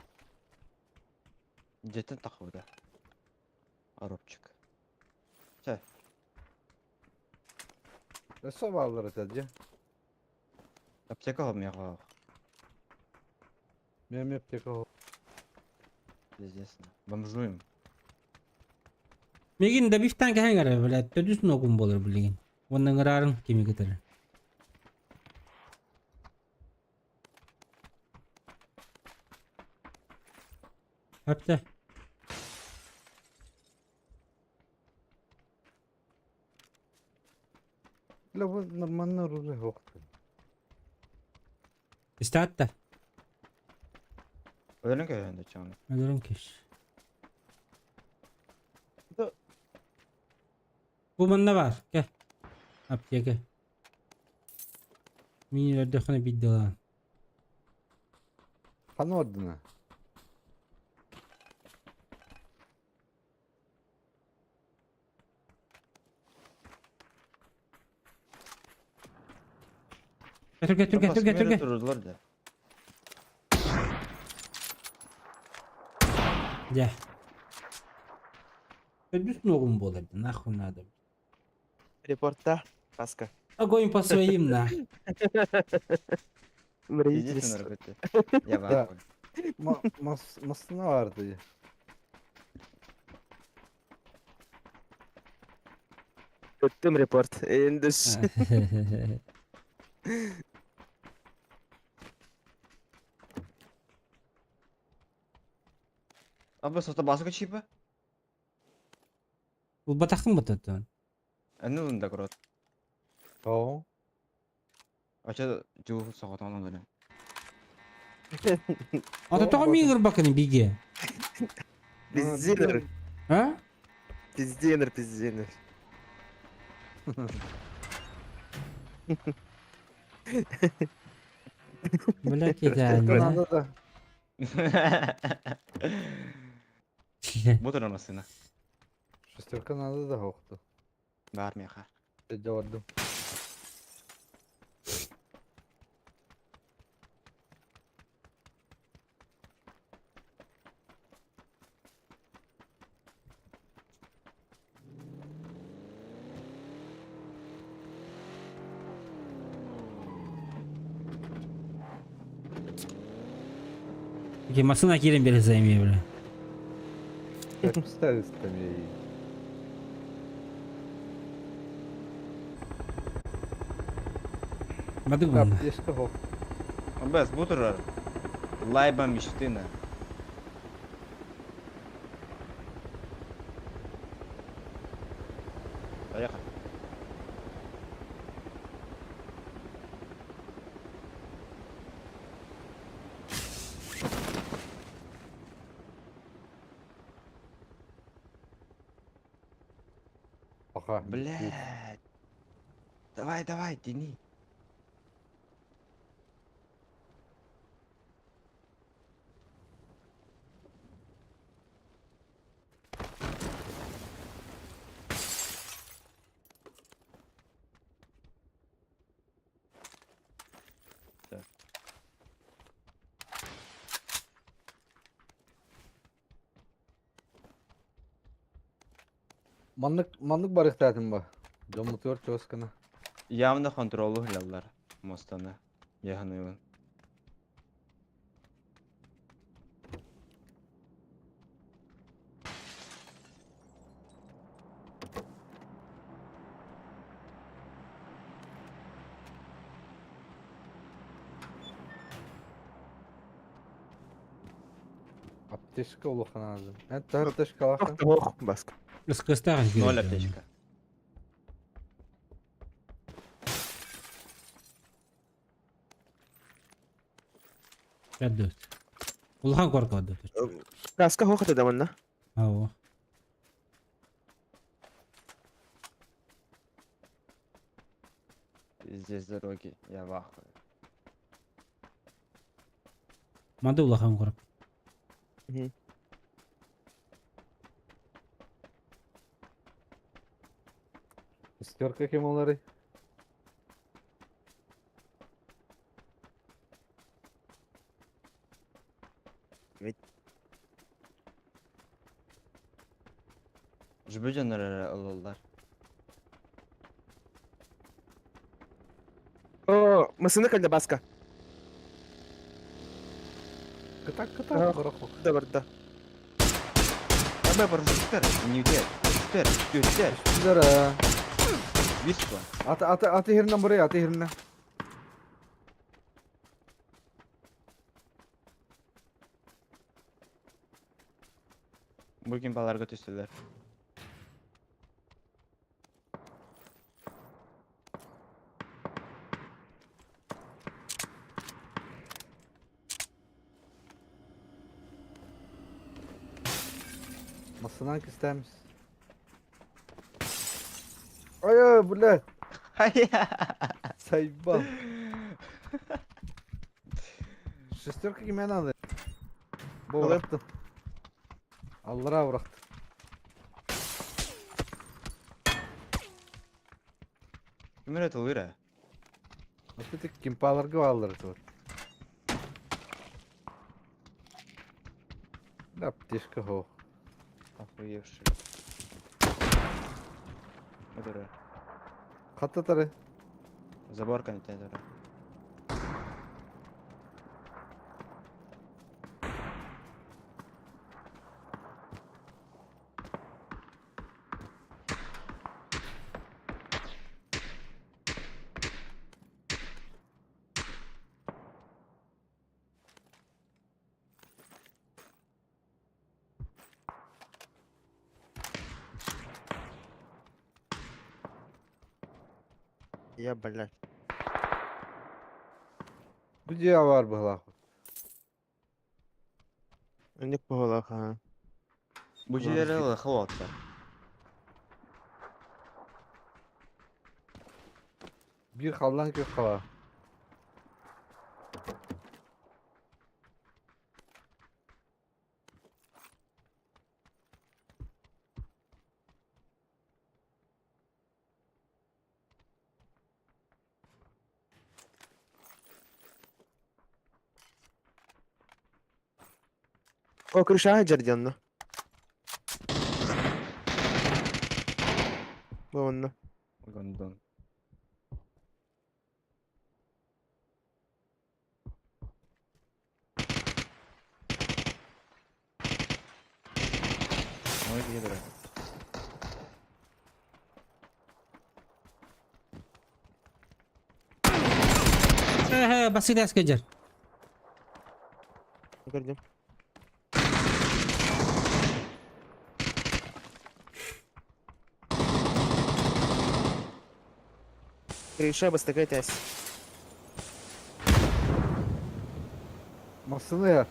Дьиэтин тахыбыта. Аробчик. Чэ. Өссө бааллар этэ дьэ. Аптека хомуйаҕа. Мен аптека Пиздец. Бомжуем. Мигин да бифтан кэһэн эрэ, блядь, төдүс ногум буолар билигин. Уонна ыҥыраарыҥ кими кытары. Өптө. Бля, бу нормально оружие суох. Истаат да. Өлөн көһөн да чоҥ. Өлөрөн кеш. Да. Бу манна баар. Кэ. Аптека. Мин өрдөххүнэ биирдэ Ханна ордуна? Түргэ, түргэ, түргэ, түргэ. Турдулар да. Дьэ. Төрдүс ногум буолар да, нахуй надо. Репорта. Паска. Огонь по своим, на. Пиздец Вредительство. Я Да. в ахуе. Массына бар дии. Өттүм репорт. Эндиш. Абы сота баска чипа? Улбатахтын бататтан. Аны да крот. Тоҕо? Ача жуу соҕотоон олорон. Ата тоҕо миин ырбакыны биге? Пизденер. А? Пизденер, пизденер. Блядь, идеально. Надо да. Бу турар массыына. Шестерка надо да хоохту. Баар миэхэ. Дьэ бардым. Окей, массыына киирэн биэрэ займи, бля. Так, представить там я и. Бадык манна. Аптечка хоох. Абас бу турар. Лайба мечтына. Поехали. Пока. Блядь. Давай, давай, тяни. Маннык маннык барыктаатым ба. Дьоммутугар чуоскана. Явно контролу хляллар. Мостаны. Яханыйбын. Аптечка улахан Это аптечка лаха. Ох, баска. Ыскыстаах Ноль аптечка. Пять. Улахан куорка барда. Каска хуох этэ да манна. Ау. Здесь дороги, я в ахуе. Мады улахан куорак. Шестерка ким олары? Жбы дьоннор эрэ ылаллар. О, масына кэллэ Баска. Кытак кытак горохок. Да барда. Абы барбыттар, ньүтэр, үстэр, түөртэр, Үстүлэр аа. бис ба. Аты аты аты хиринэн бурай аты хиринэн. Бу кимпаларга түстүлэр. Массынан кистэмис. Ой, блядь, сайбал. Шестерка кимэн алы? Бу Алыр. бырахтым. Аллара бырахтым. Ким эрэ тылыыр ээ? Аты кимпаларга бааллар тур. Да, аптечка хо. Охуевший. Өтөрө. Хаттатары. Забор контейнера. Я, блядь. Бу дьиэ баар быһалаах. Инник быһыылаах, аа. Бу дьиэлэри ылыха уолаттар. Биир халлаан күөх хала. О, крышаҕа дьэр диэн онно. Бу онно. Гондон. Ой, где дурак? Э, басыгас кэдьэр. Көрдүм. Крыша бастакы этээс. Массыына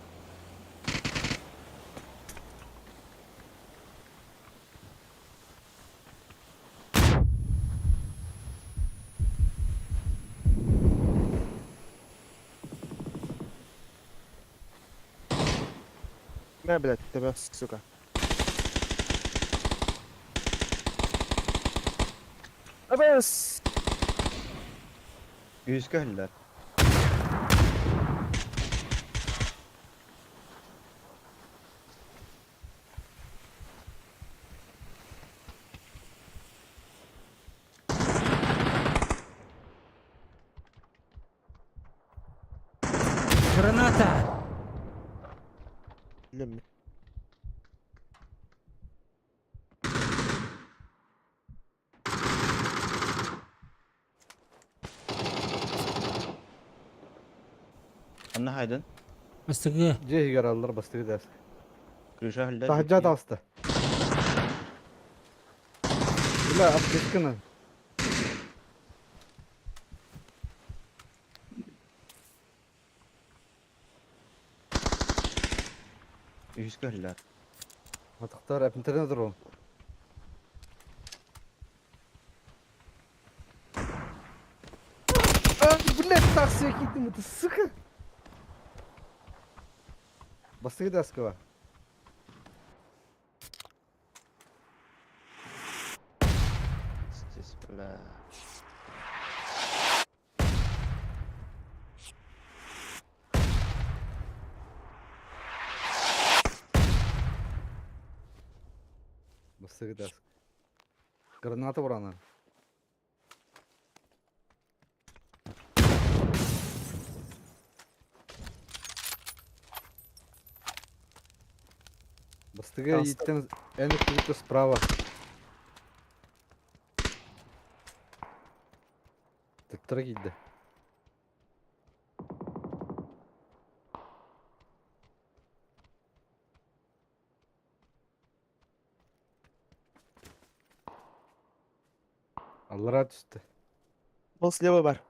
Мэ, блядь, тебя, сука. Абас! Үһүскэ иһиллэр. Граната! Билэммин. Анна хайдын? Бастакы. Дьиэ иһигэр аллар бастакы дээс. Крыша иһиллэр. Таһырдьа таҕыста. Бля, аптечканы. Үһүскэ өһүллэр. Атахтар эпинтерен турун. А, блядь, тахсыа киирдим это, сука! Бастыгы даскова. Здесь, бля. Бастыгы даска. Граната урана. Бастыгы ииттэн эн өттүгүттэн справа. Тыттара киирдэ. Аллараа түстэ. Ол слева бар.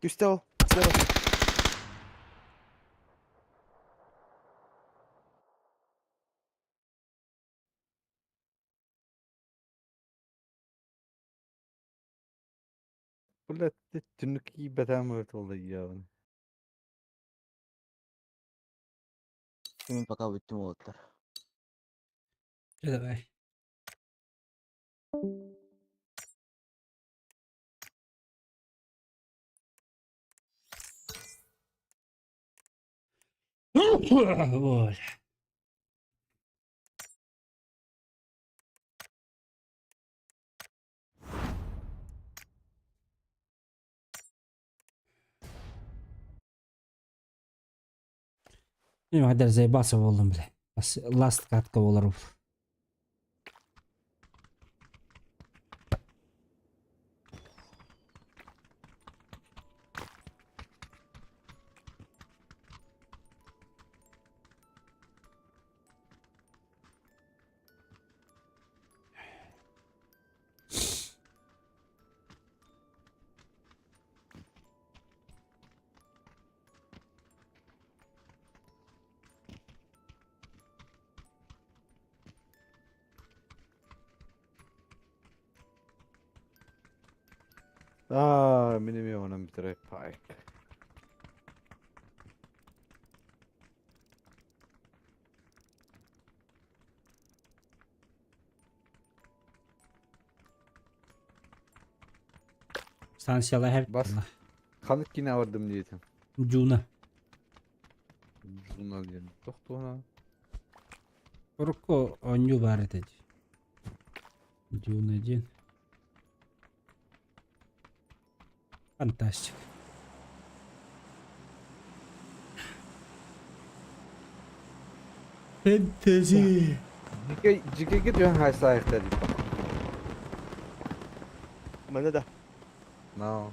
Түстэ ол. Слева. Блядь, түннүк киирбэтэҕим эбит буолла дьиэҕин. Мин пока бүттүм уолаттар. Чэ давай. Ой. Мин хадэр заебался буоллум бля. Last катка буолар бу. Аа, мин эмиэ онон бүтэрэй пайк. Станциялар Бас. Ханнык киинэ бардым диэтим. Дюна. Дюна диэн тохтуона. Урукку оонньуу баар этэ дии. Дюна диэн. Фантастик. Фэнтези. Дьикэй дьикэйгэ түһэн хаайсаайыхта дип. Манна да. No.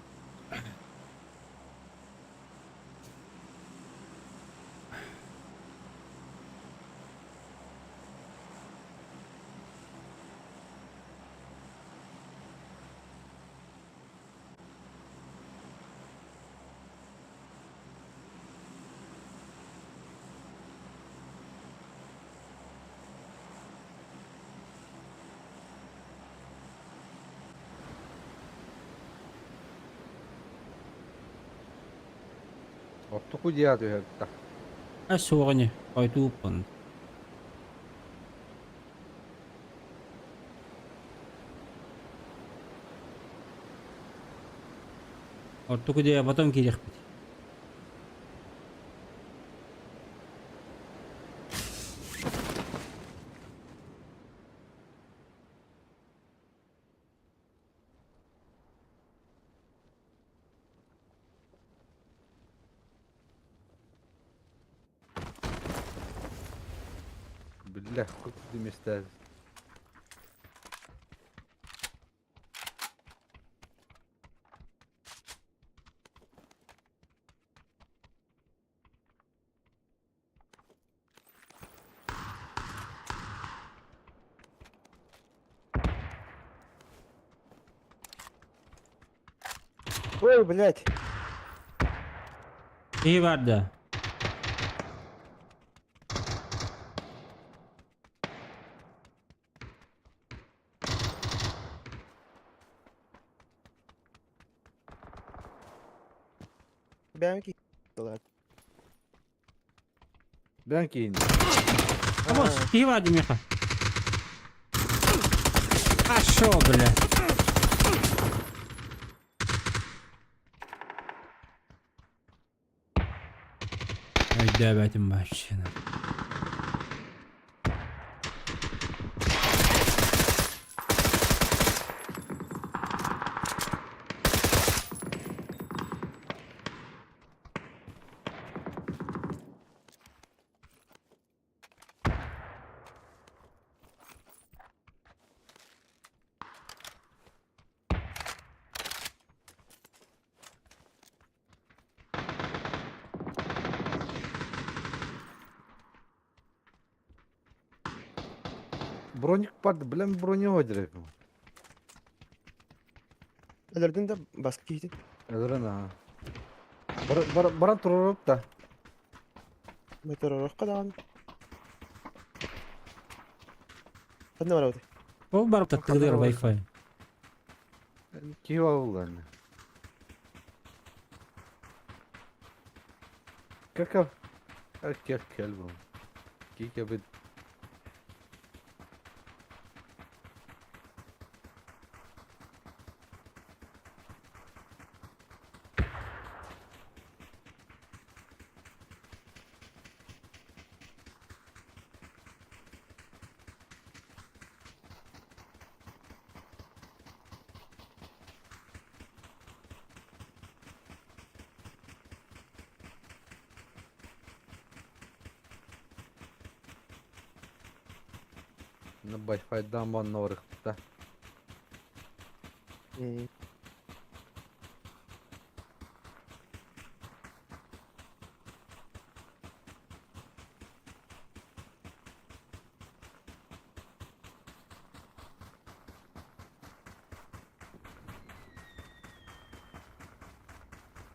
Оттуку дьиэ түһэртэ. А суоҕа хойутууппун. Ортоку дьиэ потом киириэхпит. Биллэ, кут миэстэ. Ой, блядь. Киһи бар да. Бэйэм ки. Бэйэҥ киһини. Абос, киһи баар дии миэхэ. А шо, бля? Өйдөөбөтүм вообще. Броник барды, билэн бронеҕа диреком. Өлөрдүн да баска киһитин. Өлөрөн аа. Бар, бар, баран туруруп да. Метророхха даҕаны. Ханна барабыт? Ол барып таттыгыдыгар Wi-Fi. Киһи буолла. Как Кел кел бу. Кике бит. Wi-Fi-дан манна барыхта.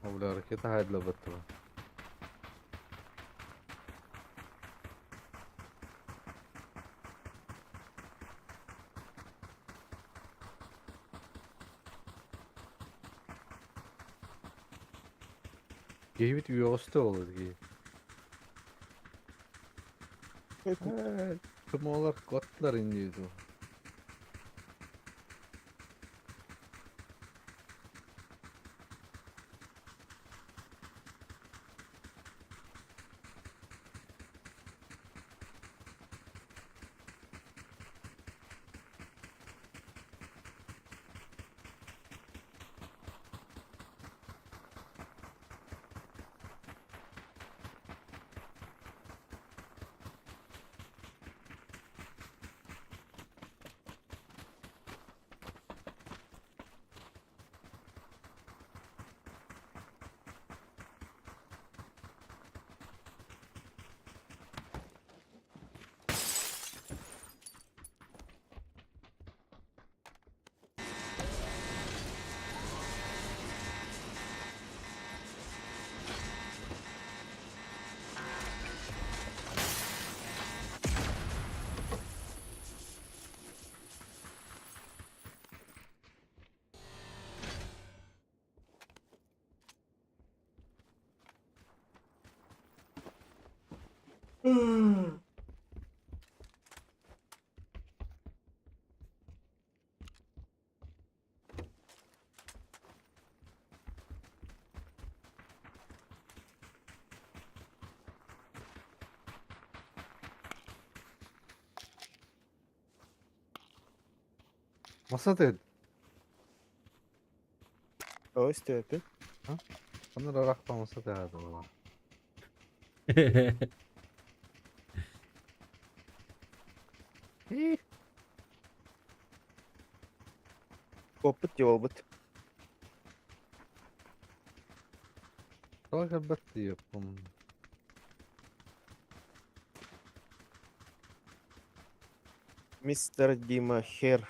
Бля, ракета хайдла баттыга. Киһибит үөҕүстэ ол киһи. Тумалар котлар инде. Маса дед. О, истебеппин. Онно рахпа маса дед. Опыт диолбут. Только баттı yapım. Мистер Дима Хер.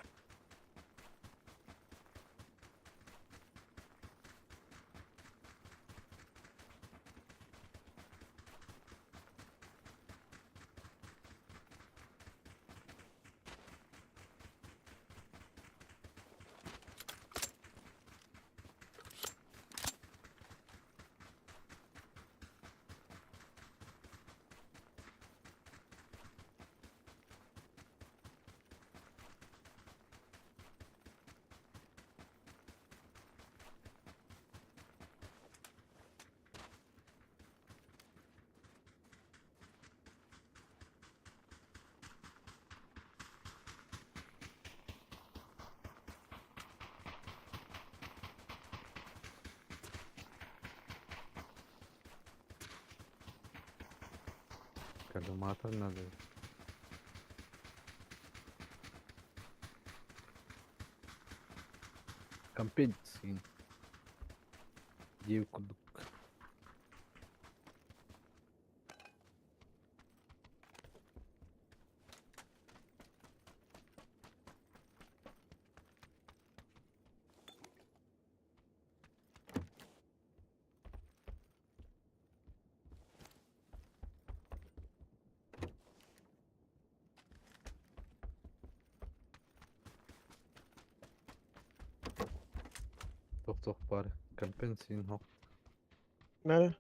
Коллиматор надо. Компенсин. Диэбит курдук. Туох-туох баар компенсин хо. Nerede?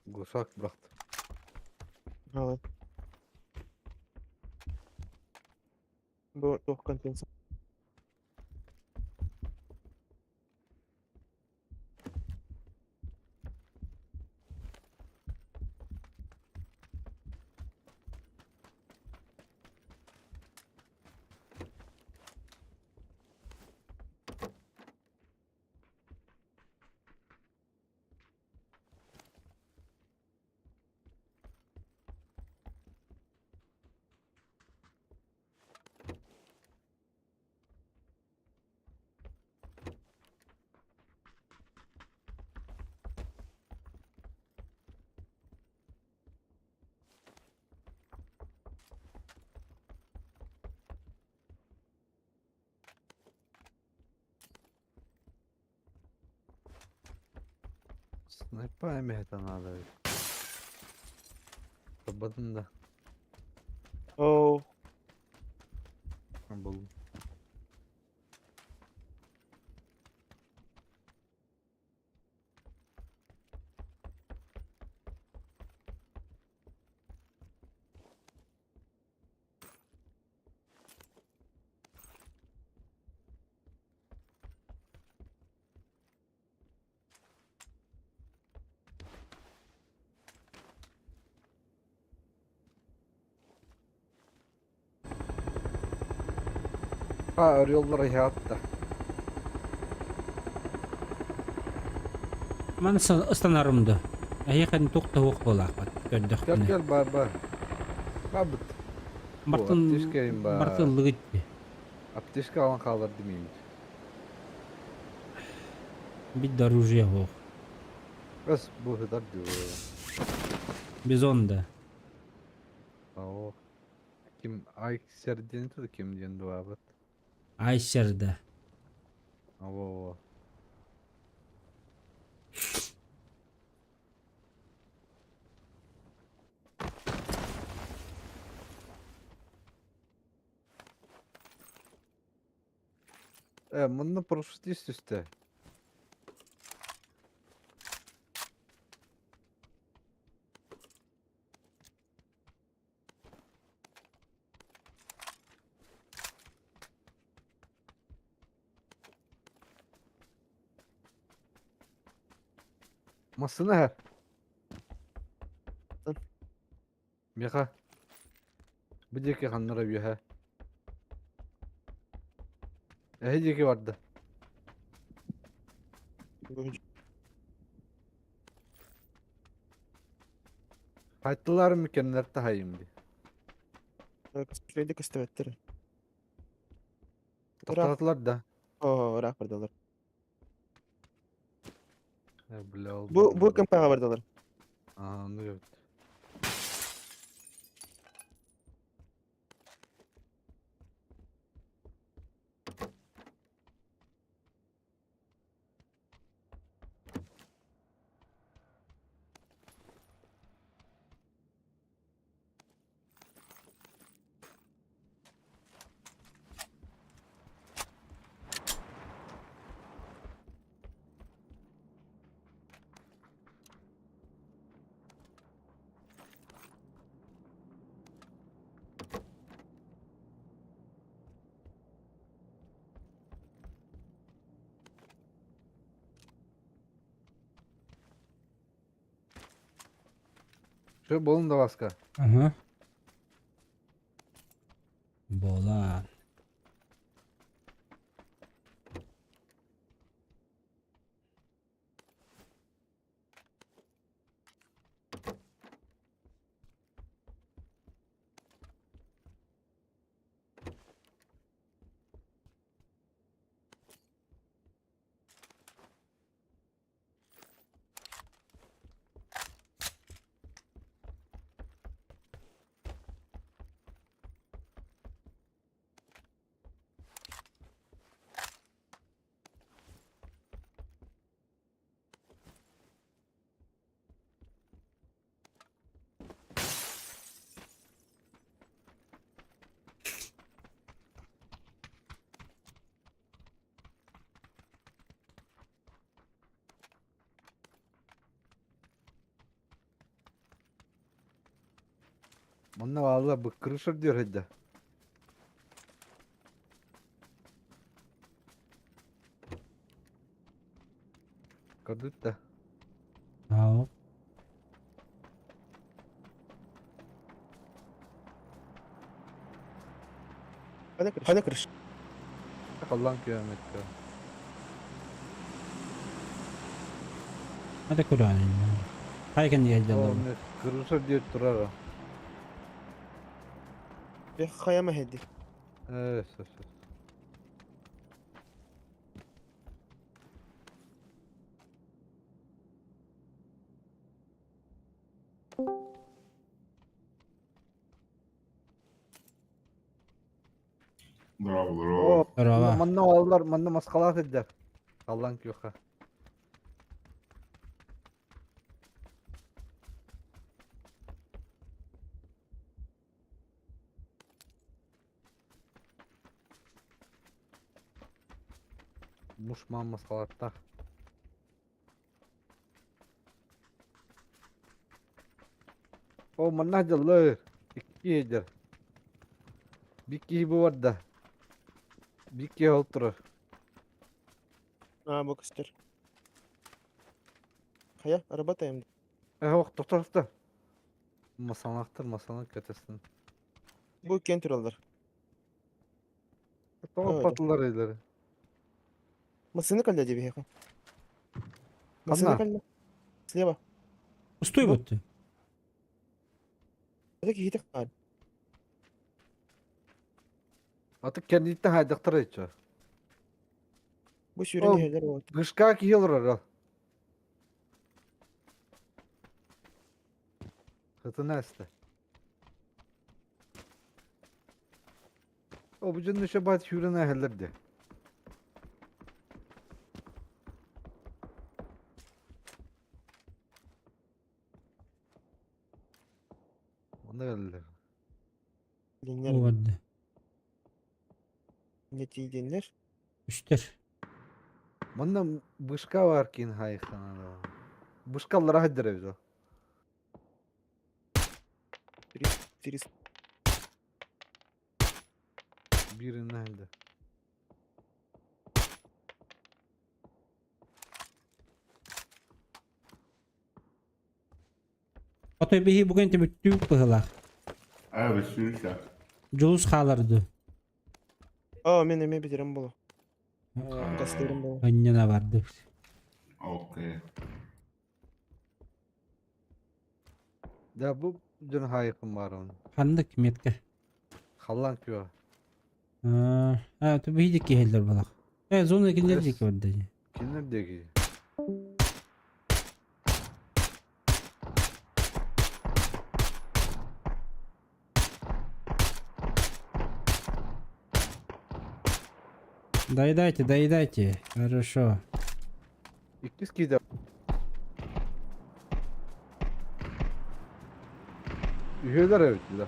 Гусак бырахта. Hala. Бу туох компенсация. Снайпа эмиэ наада эбит. Табатын да. Оо, Буллум. Ha ореллар иһэ Маны ыстанарым да. Эһиэхэ туох да суох буолаахпат Кэл көрдөхпүнэ. кэл бар бар. Бабыт. Бартын аптечка им бар. бартыллыгыт. Аптечка алан хаалар димейбит. Бит да оружие суох. Бas бу хытар диyor. Бизон да. Оо. Ким Айксер диэн ту ким диэн дуабат. Айсер да. Оо. Э, мунна парашютист үстэ. Массына һэр. Миха. Бу диэки ханнара үөһэ. Эһи диэки барда. Хайтылар микеннер таһайым ди. Үчүгэйдик көстүбэттэр. Ыраах, Тоқтатылар да. оо, ыраах бардылар. Э, бля, ол Бу бу барда. компаға бардылар. Аа, ну evet. Şu болун да баска. Ага. Буолан. Манна баалла бу крыша диэр Көрдүт да. Ау. Hadi kırış. Hadi kırış. Халлаан күөмэккэ. Hadi Kur'an. Хайган О, диэдэлэр. крыша диэр турара. Bir hayama hedi. Э, сөп, сөп. Браво, браво. О, Здорово. манна олар, манна маскалаат эддер. Халлаан күөхэ. Мушман маскалаттах. О, манна дьаллар. Икки эдер. Бикки бу барда. Бикки ол турар. Aa bak ister. Хая, работаем. Э, ох, тоқтар Масалақтыр, масалақ кетесін. Bu kent oralar. Тоғыз Evet. патылар елері. Masını kaldı diye bir yakın. Masını Ханна? kaldı. Слева. Пустой вот. Hadi ki hitik kal. Атык кәндиттен хайдақтар айтшы. Bu sürenin Oğlum. yerler var. Гышка киелер арал. Хытына әсті. О, бұл жөнді бат хүрін әхелерді. Онда кәлілер. Dinler. Vardı. Ne dinler. Үстер. Манна бышка бар кейін хайқанада. Бышкалар хайдыр өзі. Через Бірін әлді. Отой биһи бүгін түмүттүү быһылах. А, вы слышите? Жулус хааларды. Aa men eme bitirim bulu. Gazeterim bulu. Аннана барды. Окей. Да бұл жөн хайқын бар оның. Ханнык метка. Халлан күйі. А, то биһи киһеллер балах. Э, зона киндер Эс. дики барды. Кинер деги. Доедайте, доедайте. Хорошо. Иккис кейде. Үйелер evet да.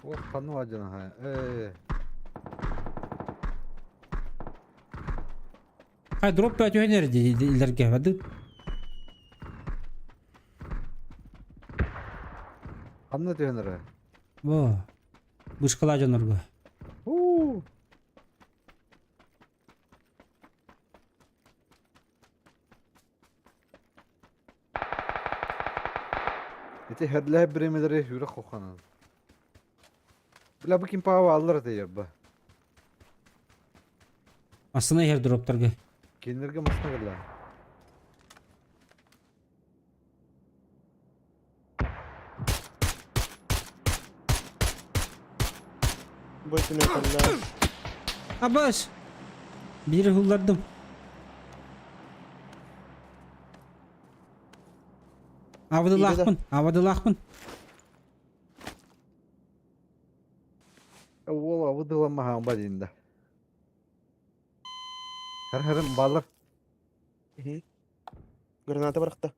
О, хану один ха. Э, Хай дроп 5 өнер дилерге барды. ханна тенере. Бо. Бышкала жонорго. У. Ити херле бремелери хүрэ хоханан. Бля бу ким пава аллар тейер ба. Астына хер дроптарга. Кинерге масна гыла. Boyutunu kaldı. Абас. Бир хуллардым. Абдыллахпын, абдыллахпын. Ол абыдыла махан ба дейін да. Хэр хэрим балар. Граната bıraktı.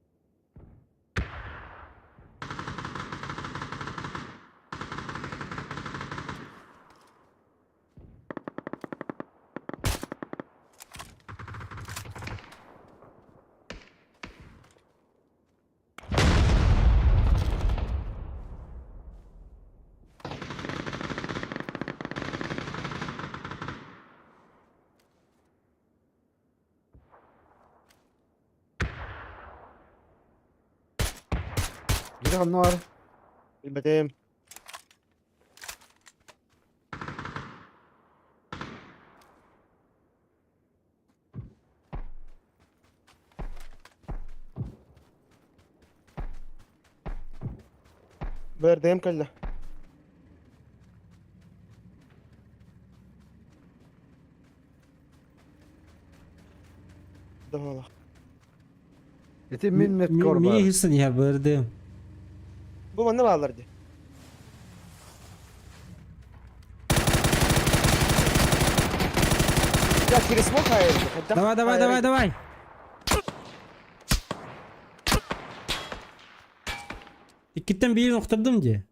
Ити ханна баар? Билбэтим. БРДМ кэллэ. Доһолох. Ити мин меткор Мии баар. иһирсэн иһэр бырды. Бу манна бааллар дии. Я через смог хайыр. Давай, давай, давай, давай. Иккиттэн биирин охтордум дии.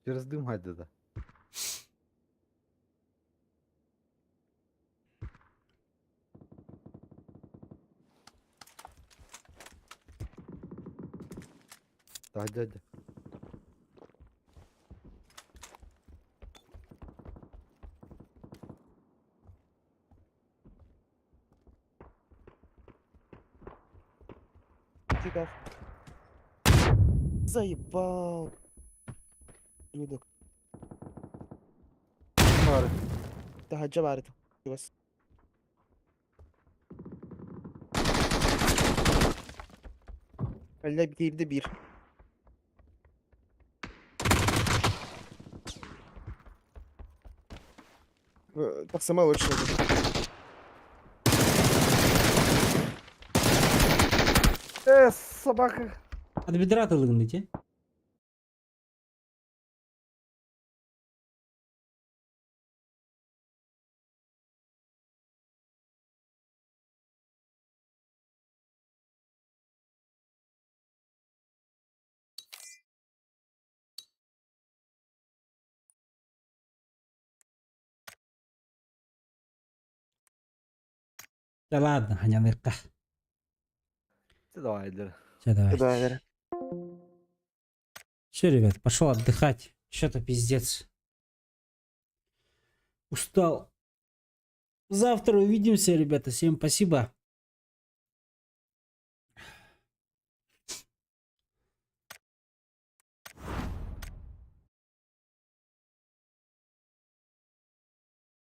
Через дым хайда да. Да, дядя. Тихо. Заебал. Людок. Баар. Таһырдьа баар этэ. Чугас. Кэллэ киирдэ биир. Тахсыма лучше. Э, собака. От бедра тылыгын дии. Да ладно, ханяныахха. Давай, дэр. Все, давай. Да, Все, ребят, пошел отдыхать. Что-то пиздец. Устал. Завтра увидимся, ребята. Всем спасибо.